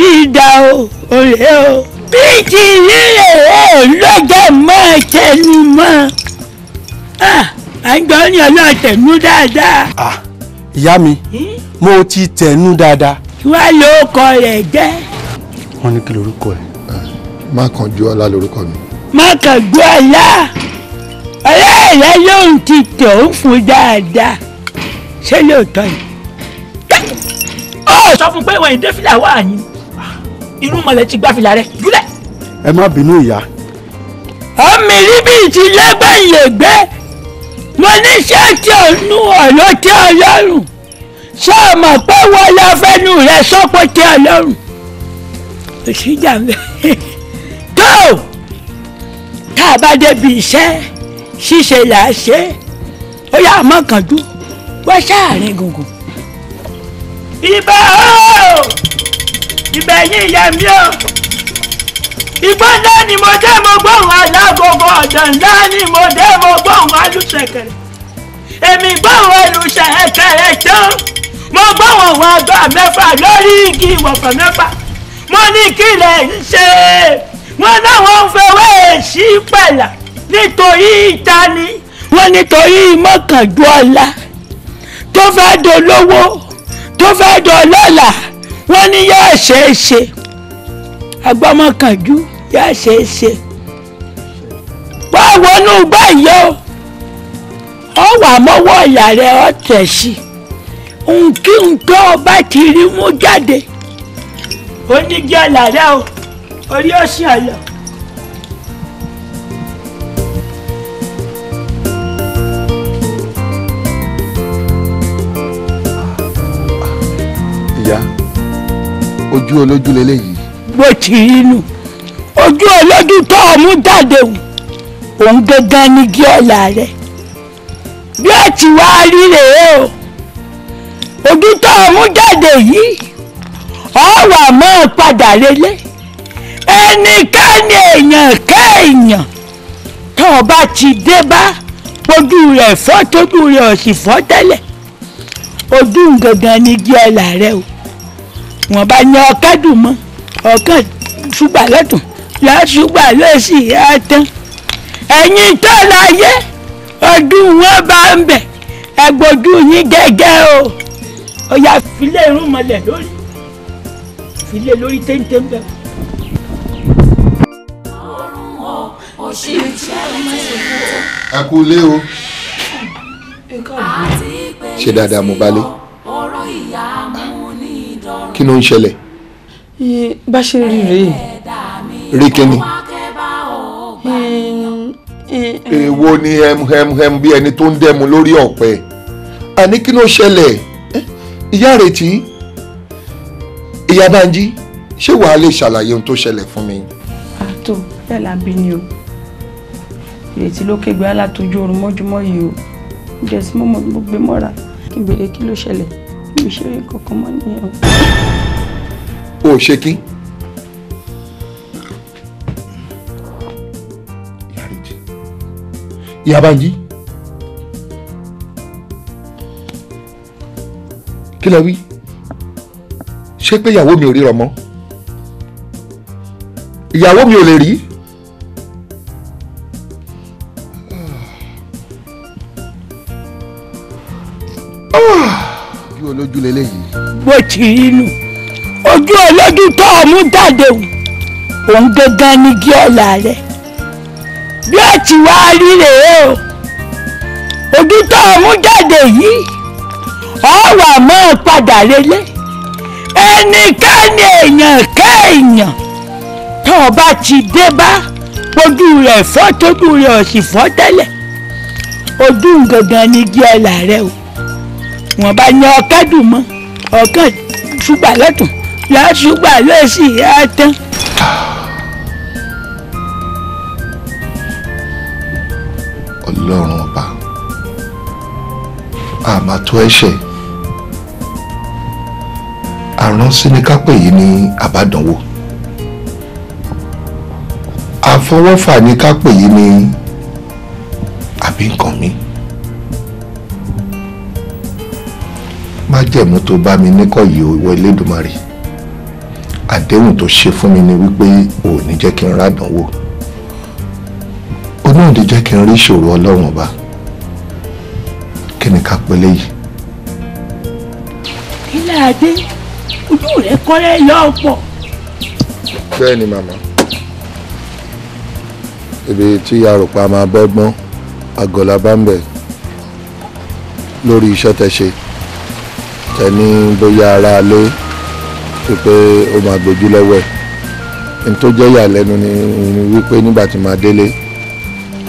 rí da o, òré o. Bíi ti rí rèé lọ́jọ́ máa tẹnu mọ́. À ń gbọ́ ní Ọlọ́run tẹ̀mú dáadáa. Ìyá mi, mo ti tẹ̀nú dáadáa. Wá ló kọ rẹ̀ jẹ́. Wọ́n ní kí lorúkọ ẹ̀. Mákànjúọlá lorúkọ mi. Mákànjúọlá, ọ̀rẹ́ rẹ lóun ti tẹ̀ ó fún dáadáa, ṣé lóòótọ́ ni? Ó sọ fún pé ìwọ̀n ìdè fìlà wà ní inú mọ̀lẹ́ ti gbá fìlà rẹ̀ júlẹ̀. Ẹ má bínú ìyá. Ọmọ ìrírí ti lẹ́gbẹ̀lẹ́gbẹ́, mo ní ṣé tí ò nu ọ̀rọ̀ tí Ọlọ́run ṣé o mọ̀ pé wọ́n lọ fẹ́nu rẹ sọ́pọ̀ tí Ọlọ́run kò sí ìjà ń bẹ. Tó tá a bá débi iṣẹ́ ṣíṣe là á ṣe, ó yà á mọ̀kànjú wọ́n ṣáàrin gùngùn. Ibà ooo, ibà ẹ̀yìn ìyá mi o, ìgbọ́n ńlá ni mo dé mo gbóhùn alágogo, ọ̀dàn ńlá ni mo dé mo gbóhùn alùsẹ̀kẹ̀rẹ̀, èmi gbóhùn olùsẹ̀kẹ̀rẹ̀ tán, mo gbóhùn àwọn àgbà mẹ́fà lórí igi ìwọ̀fà mẹ́fà, mo ní kí lẹ̀ ń ṣe, wọ́n náwọn ń fẹwé sí pẹ̀lá nítorí ìtani, wọ́n nítorí Mọ́kànjúọlá tó fẹ́ dolówó tó fẹ́ dọlọ́lá, wọ́n ní yóò ṣeé ṣe, agbọ́mọkànjú yóò ṣeé ṣe. Wá wọnú báyìí o, ọ wà mọ́wọ́ ìyá rẹ ọ tẹ̀ sí nkí tó o bá ti rí mú jáde, oníjẹ́ ọ̀là rẹ o, orí ó sì ọ̀lọ́. Ìyá, ojú olójú leléyìí. Bó ti rí nù, ojú olójú tó o mú jáde òun gangan ni kí ọ̀la rẹ bí ó ti wá rí rèé o, ojú tó o mú jáde yìí ọ wà mọ́ padà relé, ẹnikẹ́ni èèyàn kéèyàn tó o bá ti dé bá ojú rẹ̀ fọ́ tójú rẹ̀ ò sì fọ́ tẹ́lẹ̀, ojú gangan ni kí ọ̀la rẹ o, wọ́n bá yan ọ̀kadùn mọ́ ọ̀kan ṣùgbà lọ́tún lọ́ṣùgbà lọ́sì á tán, ẹ̀yin tó láyé ọdún wọn bá ń bẹ̀ ẹgbọ́dún yín gẹ́gẹ́ o, ọ̀yà filẹ̀ irun mọ́lẹ̀ lórí filẹ̀ lórí téńté ń bẹ̀. Ẹ kú ilé o. Ṣe dáadáa mo bá lé. Kí ló ń ṣẹlẹ̀? Bá ṣe rí rèé. Rí kíni? Èwo ni hem bí ẹni tó ń dẹ́mu lórí ọ̀pẹ? Àní kí ló ṣẹlẹ̀? Ìyá Ìrètí, Ìyá Bánjí, ṣé wàá lè ṣàlàyé ohun tó ṣẹlẹ̀ fún mi? Àtò bẹ́ẹ̀ la bí ni o. Ìrètí ló kégbe alátojú oorun mọ́júmọ́ yìí o. Ǹjẹ́ sí mọ́mọ́ mo gbé mọ́ra kí n béèrè kí ló ṣẹlẹ̀? Mi ò ṣeré kankan mọ́ nìyẹn o. O ṣe kí? Ìyá Bánjí, kí lẹ wí? Ṣé pé ìyàwó mi ò ríran mọ́? Ìyàwó mi ò lè rí? Ojú olójú leléyìí. Bó ti rí nù, ojú olójú tó o mú jáde òun gangan ni kí ọ̀la rẹ bí ó ti wá rí rèé o, ojú tó o mú jáde yìí ọ wà mọ́ padà relé, ẹnikẹ́ni èèyàn kéèyàn tó o bá ti dé bá ojú rẹ̀ fọ́ tójú rẹ̀ ò sì fọ́ tẹ́lẹ̀, ojú gangan ni kí ọ̀la rẹ o, wọ́n bá yan ọ̀kadùn mọ́ ọ̀kan ṣùgbà lọ́tún lọ́ṣùgbà lọ́sì á tán. Ọlọ́run ọba, àmà tó ẹ̀ṣẹ̀ àránsí ni ká pè yìí ní àbádánwò, àfọwọ́fà ni ká pè yìí ní àbí nǹkan mi. Májẹ̀mú tó bá mi níkọ̀ yìí ìwọ Elédùmarè, àdéhùn tó ṣe fún mi ni wípé ò ní jẹ́ kí n rádánwò, ó náà lè jẹ́ kí n rí ìṣòro Ọlọ́run ọba. Kí ni ká pè léyìí? Kí láadé ojú rẹ kọ́rẹ́ yọ pọ̀. Bẹ́ẹ̀ ni màmá, ibi tí arùpá máa bọ́gbọ́n àgọ́lá bá ń bẹ̀ lórí iṣẹ́ tẹ ṣe tẹ ní bóyá ara lé wípé ó máa gbójú lọ́wọ́ ẹ̀. N tó jẹ́ ìyàlẹ́nu ni wípé nígbà tí màá délé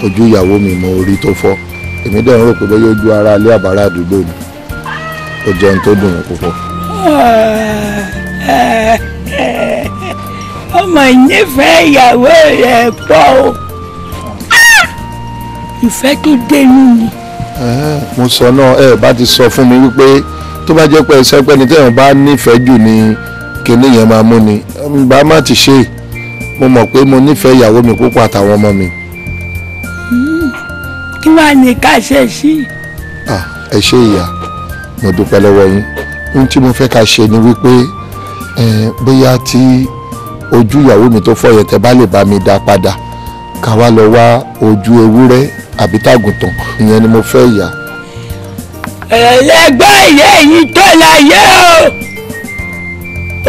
ojú ìyàwó mi mo rí tó fọ́, èmi dẹ̀ ń rò pé bóyá ojú ara lé àbárà àdúgbò ni. Ó jẹun tó dùn mí púpọ̀. Ọmọ ìnífẹ̀ẹ́ ìyàwó rẹ̀ pọ̀ o, ìfẹ́ tó dénú ni. Mo sọ náà, ẹ bá ti sọ fún mi wípé tó bá jẹ́ pé ẹsẹ̀ pẹ́ni tẹ́yàn bá nífẹ̀ẹ́ jù ni kinní yẹn máa mú ni, bá má ti ṣe. Mo mọ̀ pé mo nífẹ̀ẹ́ ìyàwó mi púpọ̀ àtàwọn ọmọ mi. Kí wàá ní ká ṣe sí. Ẹ ṣé ìyá, mo dúpẹ́ lọ́wọ́ yín. Ohun tí mo fẹ́ ká ṣe ni wípé bóyá tí ojú ìyàwó mi tó fọ́ yẹn tẹ́ bá lè bá mi dá padà, ká wá lọ wá ojú ewúrẹ́ àbí tàgùntàn, ìyẹn ni mo fẹ́ ìyá. Ẹlẹgbẹ́ ìyá yìí tó láyé o,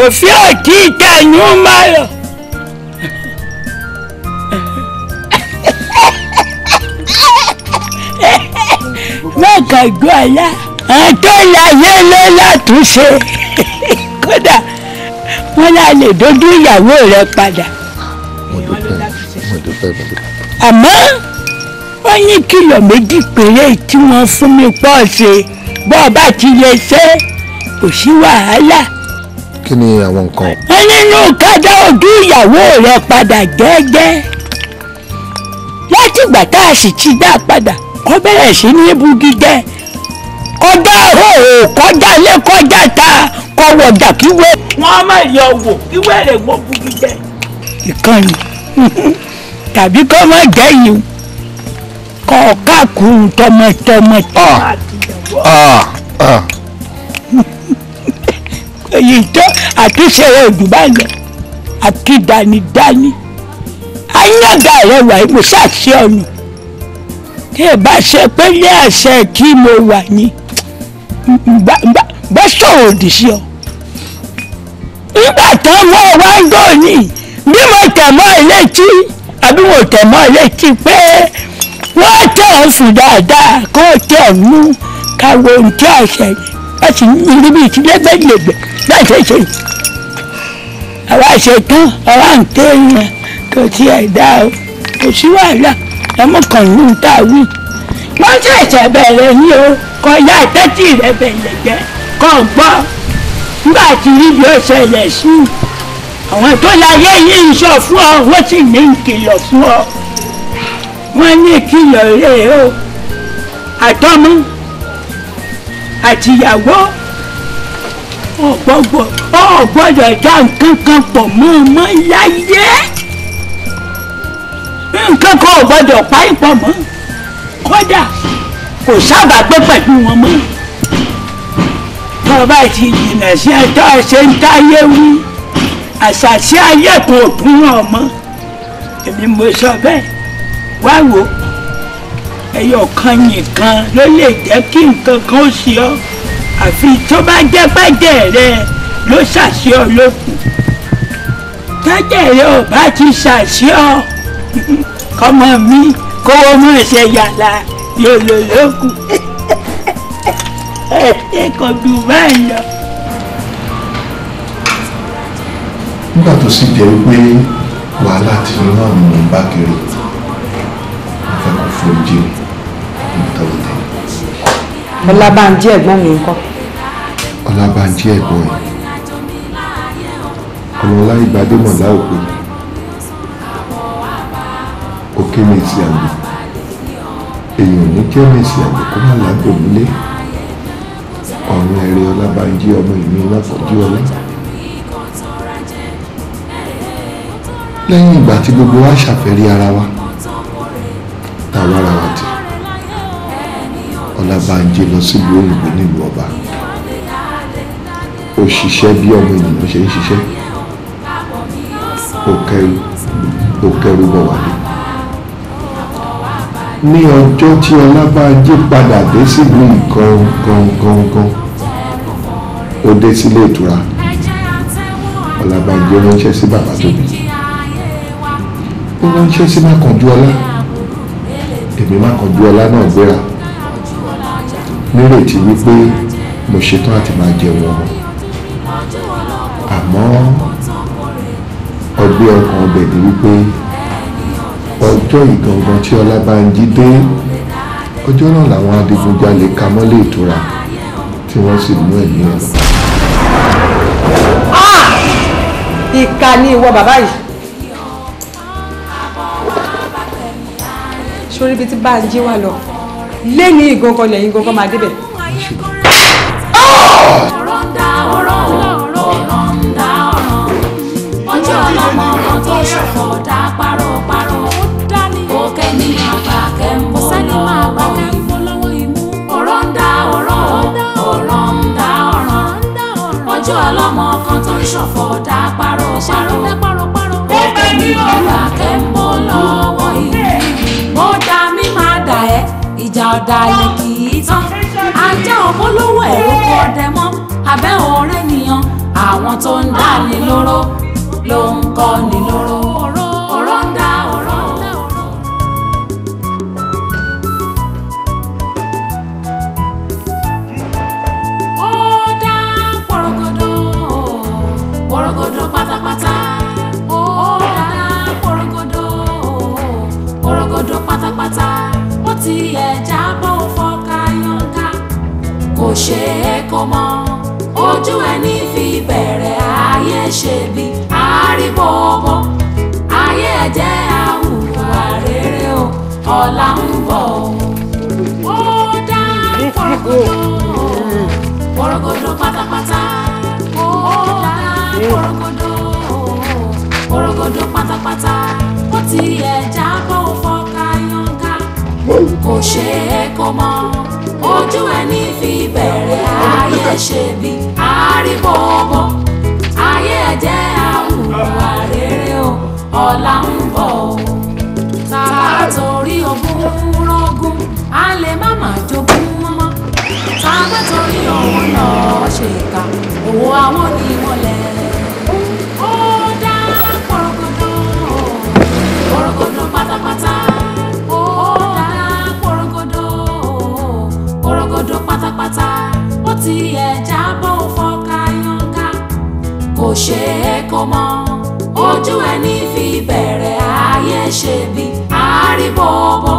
òfin òtí ìtẹ̀yún máa lọ. Mọ́kànjú ọ̀la àwọn tó láyé ló látúnṣe, kódà wọ́n náà lè dójú ìyàwó rẹ padà. Mo dúpẹ́, mo dúpẹ́, mo dúpẹ́. Àmọ́ wọ́n ní kìlọ̀ méjì péré tí wọ́n fún mi pọ̀ ṣe, bọ́ ọ bá ti lè ṣe kò sí wàhálà. Kí ni àwọn nǹkan? Wọ́n nínú ká dá ojú ìyàwó rẹ padà jẹ́jẹ́. Látìgbà tá a sì ti dá padà, kó bẹ̀rẹ̀ sí ní bugi jẹ́, kọjá òhò, kọjá ilé, kọjá ta, kọwọ̀ jà kíwé. Wọ́n má yọ wò kíwé rẹ̀ wọ́n bugi jẹ́. Ìkànnì tàbí kọ́ má jẹ́ yìí kọ́ káàkiri tọmọtọmọ tó èyí tó àtúnṣe rẹ̀ ò jù bá lọ. Àti dánidání ayága rẹ̀ wà mo ṣàṣẹ ọ̀nà tí ẹ bá ṣe pé ní àṣẹ kí mo wà ní bá sọ̀rọ̀ òdì sí ọ. Nígbà tán wọ́n wá ń gò ní bí mo tẹ̀ mọ́ ẹ létí àbí mo tẹ̀ mọ́ ẹ létí pé wọ́n tẹ̀ ọ́ fún dáadáa kó tẹ̀ ọ́ nú káwọ́ ohun tí àṣẹ láti níbi ìtìlẹ́gbẹ̀lẹ́gbẹ̀ láti ṣe. Àwa ṣe tán àwa ń ké yẹn kò tiẹ̀ dá o, kò sí wàhálà ẹmú kan ní ta wí. Wọ́n ṣẹ̀ṣẹ̀ bẹ̀rẹ̀ ní o, kọjá tẹ́tì rẹ̀ bẹ̀rẹ̀ jẹ́ kọ́ gbọ́. Nígbà tí ibi ó ṣẹlẹ̀ sí àwọn tó láyé yìí ń sọ fún ọ, wọ́n sì ní ìkìlọ̀ fún ọ. Wọ́n ní ìkìlọ̀ rẹ̀ o, àtọmọ àtìyàwó ò gbọ́dọ̀ dá nǹkan kan pọ̀ mọ́ ọmọ láyé. Nǹkan kan ò gbọ́dọ̀ pa ìpọ̀ mọ́, kódà kò sábà gbé pẹ̀lú wọn mọ́. Tó o bá ti jìnnà sí ẹjọ́ ṣe ń táyé wí, àṣàṣì ayé kò tún wọn mọ́. Èmi mo sọ bẹ́ẹ̀. Wá wò, ẹyọ kan nìkan ló lè jẹ́ kí nǹkan kan ó ṣe ọ́, àfi tó bá jẹ́ pẹ́jẹ́ rẹ ló ṣàṣì ọ́ lókun. Tẹ́jẹ̀ rẹ ò bá ti ṣàṣì ọ́, kọ́mọ mi kówó mọ̀ ṣe yàrá yóò lò lókun. Ẹ kò jù báyìí lọ. Nígbà tó sì jẹ́ wípé wàhálà tí inú àwọn ọmọ ń bá kiri, mo fẹ́ kó foríjì mi tọwọ́tẹ̀. Ọlábánjí ẹ̀gbọ́n mi ńkọ́? Ọlábánjí ẹ̀gbọ́n ẹ̀, ọmọ Ọláìgbadé mọ̀lá òpè òkè mèsì àgbò, èèyàn ò ní jẹ́ mèsì àgbò kó má lágbo nílé. Ọ̀run ẹ̀rẹ́ Ọlábánjí ọmọ ìlú Ọlákọ̀jú ọlá. Lẹ́yìn ìgbà tí gbogbo wa ṣàfẹ́rí ara wa, tàwa ara wa tì. Ọlábánjí lọ sílùú òyìnbó nílùú ọba. Ó ṣiṣẹ́ bí ọmọ ènìyàn ṣe ń ṣiṣẹ́. Ó kẹ́rù, ó kẹ́rù bọ̀ wálé. Ní ọjọ́ tí Ọlábánjí padà dé sílùú ìkan gangan, ó dé sílé ìtura. Ọlábánjí ránṣẹ́ sí bàbá tó bí. Ó ránṣẹ́ sí Mákànjúọlá. Èmi Mákànjúọlá náà gbéra, nírètí wípé mo ṣetán àti máa jẹun ọmọ. Àmọ́ ọgbẹ́ ọkàn ọbẹ̀ ni wípé ọjọ́ ìgangan tí Ọlábánjí dé, ọjọ́ náà làwọn adigunjalè ka mọ́lé ìtura tí wọ́n sì mú ẹ̀mí ẹ̀ lọ. Ìkà ni ìwọ bàbá yìí. Sórí ibi tí Bánjí wà lọ lẹ́ni ìgangan lẹ́yìn gangan máa débẹ̀. Ọ̀rọ̀ ń dá ọ̀rọ̀ ọ̀rọ̀ ń dá ọ̀rọ̀. Ọjọ́ ọlọ́mọ kan tó ṣọ̀fọ̀ dá párópáró. Òkè ní àgbà kẹ́ńbó lọ́wọ́ imú. Ọ̀rọ̀ ń dá ọ̀rọ̀ ọ̀rọ̀ ń dá ọ̀rọ̀. Ọjọ́ ọlọ́mọ kan tó ṣọ̀fọ̀ dá párópáró. Òkè ní àgbà kẹ́ńbó lọ́wọ́ imú. Mo dá mi máa dà ẹ́, ìjà ọ̀dà ilẹ̀ kì í tán. Ajá ògbólówó ẹ̀rọ kọ ọdẹ mọ́, abẹ́ ọ̀rẹ́ nìyàn. Àwọn tó ń dá ní lóró ló ń kọ́ ní lóró. Ọ̀rọ̀ ń dá ọ̀rọ̀. Ó dá porogodo, porogodo pátápátá. Ó dá porogodo, porogodo pátápátá. Ó ti ẹ̀ jábọ́ fọ́ká yánká, kò ṣe é kó mọ́. Ojú ẹni fi bẹ̀rẹ̀ ayé ṣe bí àríbọ̀bọ̀. Ayé ẹ̀jẹ̀ àwùwà rere o, ọ̀la ń bọ̀ o. Ó dá porogodo, porogodo pátápátá. Ó dá porogodo, porogodo pátápátá. Ó ti ẹ̀ jábọ́ fọ́ká yánká, kò ṣe é kó mọ́. Ojú ẹni fi bẹ̀rẹ̀ ayé ṣe bí àríbọ̀bọ̀. Ayé ẹ̀jẹ̀ àwùwà rere o, ọ̀la ń bọ̀ o. Tá a torí ogún rọ́gún, a lè má má jogún mọ́. Tá a bá torí owó lọ ṣe ìka, owó àwọn onímọ̀lẹ̀. Ó dá porogodo, porogodo pátápátá. Ó dá porogodo, porogodo pátápátá. Ó ti ẹ̀ jábọ́ fọ́ká yánká, kò ṣe é kó mọ́. Ojú ẹni fi bẹ̀rẹ̀ ayé ṣe bí àríbọ̀bọ̀.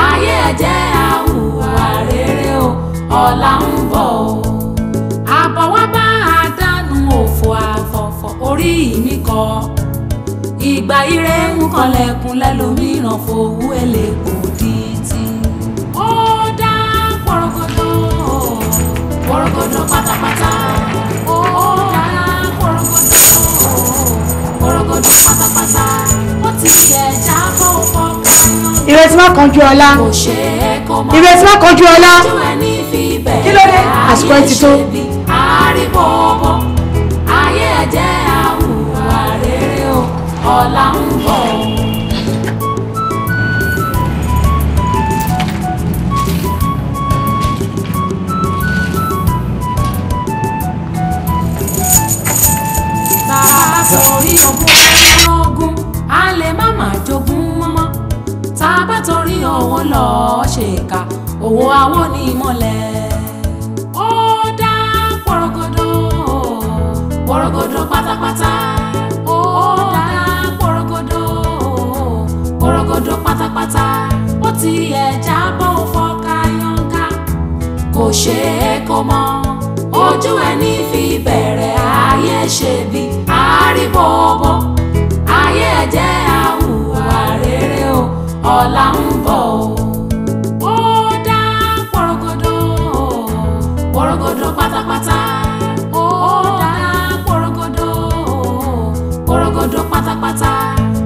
Ayé ẹ̀jẹ̀ àwùwà rere o, ọ̀la ń bọ̀ o. Àbọ̀ wá bá àdánù òfò àfọ̀fọ̀ orí mi kọ. Ìgbà ire ń kọlẹ̀kùn lẹ́lòmíràn fowó èlé kò di ti. Ó dá porogodo, porogodo pátápátá. Ó dá porogodo, porogodo pátápátá. Ó ti ẹ̀ jábọ́ fọ́ká yánká. Ìrètí Mákànjúọlá. Kò ṣe é kó mọ́. Ìrètí Mákànjúọlá. Ojú ẹni fi bẹ̀rẹ̀ Kí ló dé? Àsìkò ẹ ti tó. ayé ṣe bí àríbọ̀bọ̀. Ayé ẹ̀jẹ̀ àwùwà rere o, ọ̀la ń bọ̀ o. Tá a bá torí ogún ogún, a lè má má jogún mọ́mọ́. Tá a bá torí owó lọ ṣe ìka, owó àwọn onímọ̀lẹ̀. Ó dá porogodo, porogodo pátápátá. Ó dá porogodo, porogodo pátápátá. Ó ti ẹ̀ jábọ́ fọ́ká yánká, kò ṣe é kó mọ́. Ojú ẹni fi bẹ̀rẹ̀ ayé ṣe bí àríbọ̀bọ̀. Ayé ẹ̀jẹ̀ àwùwà rere o, ọ̀la ń bọ̀ o. Ó dá porogodo, porogodo pátápátá. Ó dá porogodo, porogodo pátápátá.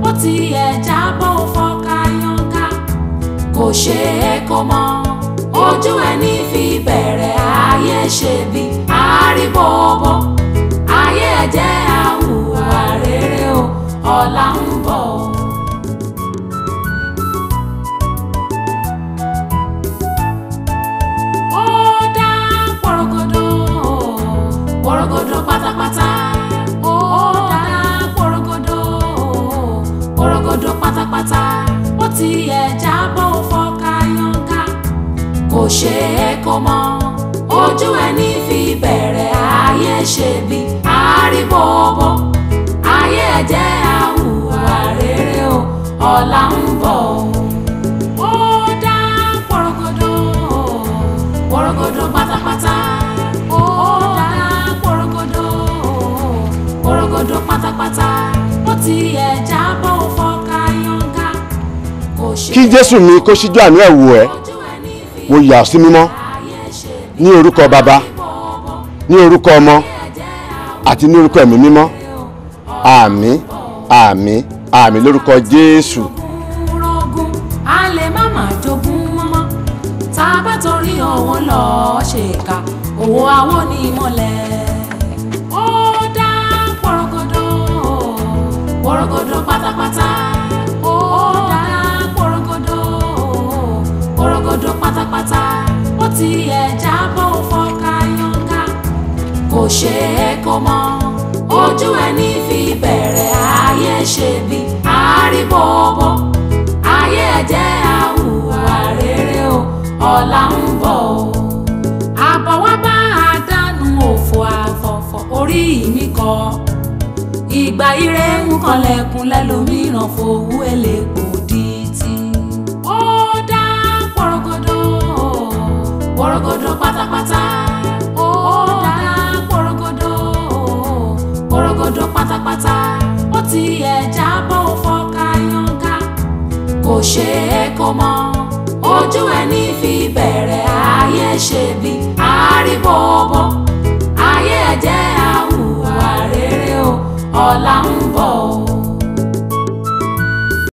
Ó ti ẹ̀ jábọ́ fọ́ká yánká, kò ṣe é kó mọ́. Ojú Ojú ẹni fi bẹ̀rẹ̀ ayé ṣe bí àríbọ̀bọ̀. Ayé ẹ̀jẹ̀ àwùwà rere o, ọ̀la ń bọ̀ o. Ó dá porogodo, porogodo pátápátá. Ó dá porogodo, porogodo pátápátá. Ó ti ẹ̀ jábọ́ fọ́ká yánká, kò ṣe é kó mọ́. Ojú ẹni fi bẹ̀rẹ̀ ayé ṣe bí àríbọ̀bọ̀. Ayé ẹ̀jẹ̀ àwùwà rere o, ọ̀la ń bọ̀ o. Ó dá porogodo, porogodo pátápátá. Ó dá porogodo, porogodo pátápátá. Ó ti ẹ̀ jábọ́ fọ́ká yánká, kò ṣe Kí Jésù mi kó ṣíjú àánú ẹ̀ wò ẹ́, mo yà ọ́ sí mímọ́ ní orúkọ Baba, ní orúkọ Ọmọ àti ní orúkọ Ẹ̀mí Mímọ́. Àmín, àmín, àmín lórúkọ Jésù. Rogún a lè má má jogún mọ́, tá a bá torí owó lọ ṣèkà, owó àwọn onímọ̀lẹ̀. Ó dá porogodo, porogodo pátápátá. Ó dá porogodo, porogodo pátápátá. Ó ti ẹ̀ jábọ́ fọ́ká yánká, kò ṣe é kó mọ́. Ojú ẹni fi bẹ̀rẹ̀ ayé ṣe bí àríbọ̀bọ̀. Ayé ẹ̀jẹ̀ àwùwà rere o, ọ̀la ń bọ̀ o. Àbọ̀ wá bá àdánù òfò àfọ̀fọ̀ orí mi kọ. Ìgbà ire ń kanlẹ̀kùn lẹ́lòmíràn fowó èlé kò di ti. Ó dá porogodo, porogodo pátápátá. Ó dá porogodo, porogodo pátápátá. Ó ti ẹ̀ jábọ́ fọ́ká yánká, kò ṣe é kó mọ́. Ojú ẹni fi bẹ̀rẹ̀ ayé ṣe bí àríbọ̀bọ̀. Ayé ẹ̀jẹ̀ àwùwà rere o, ọ̀la ń bọ̀.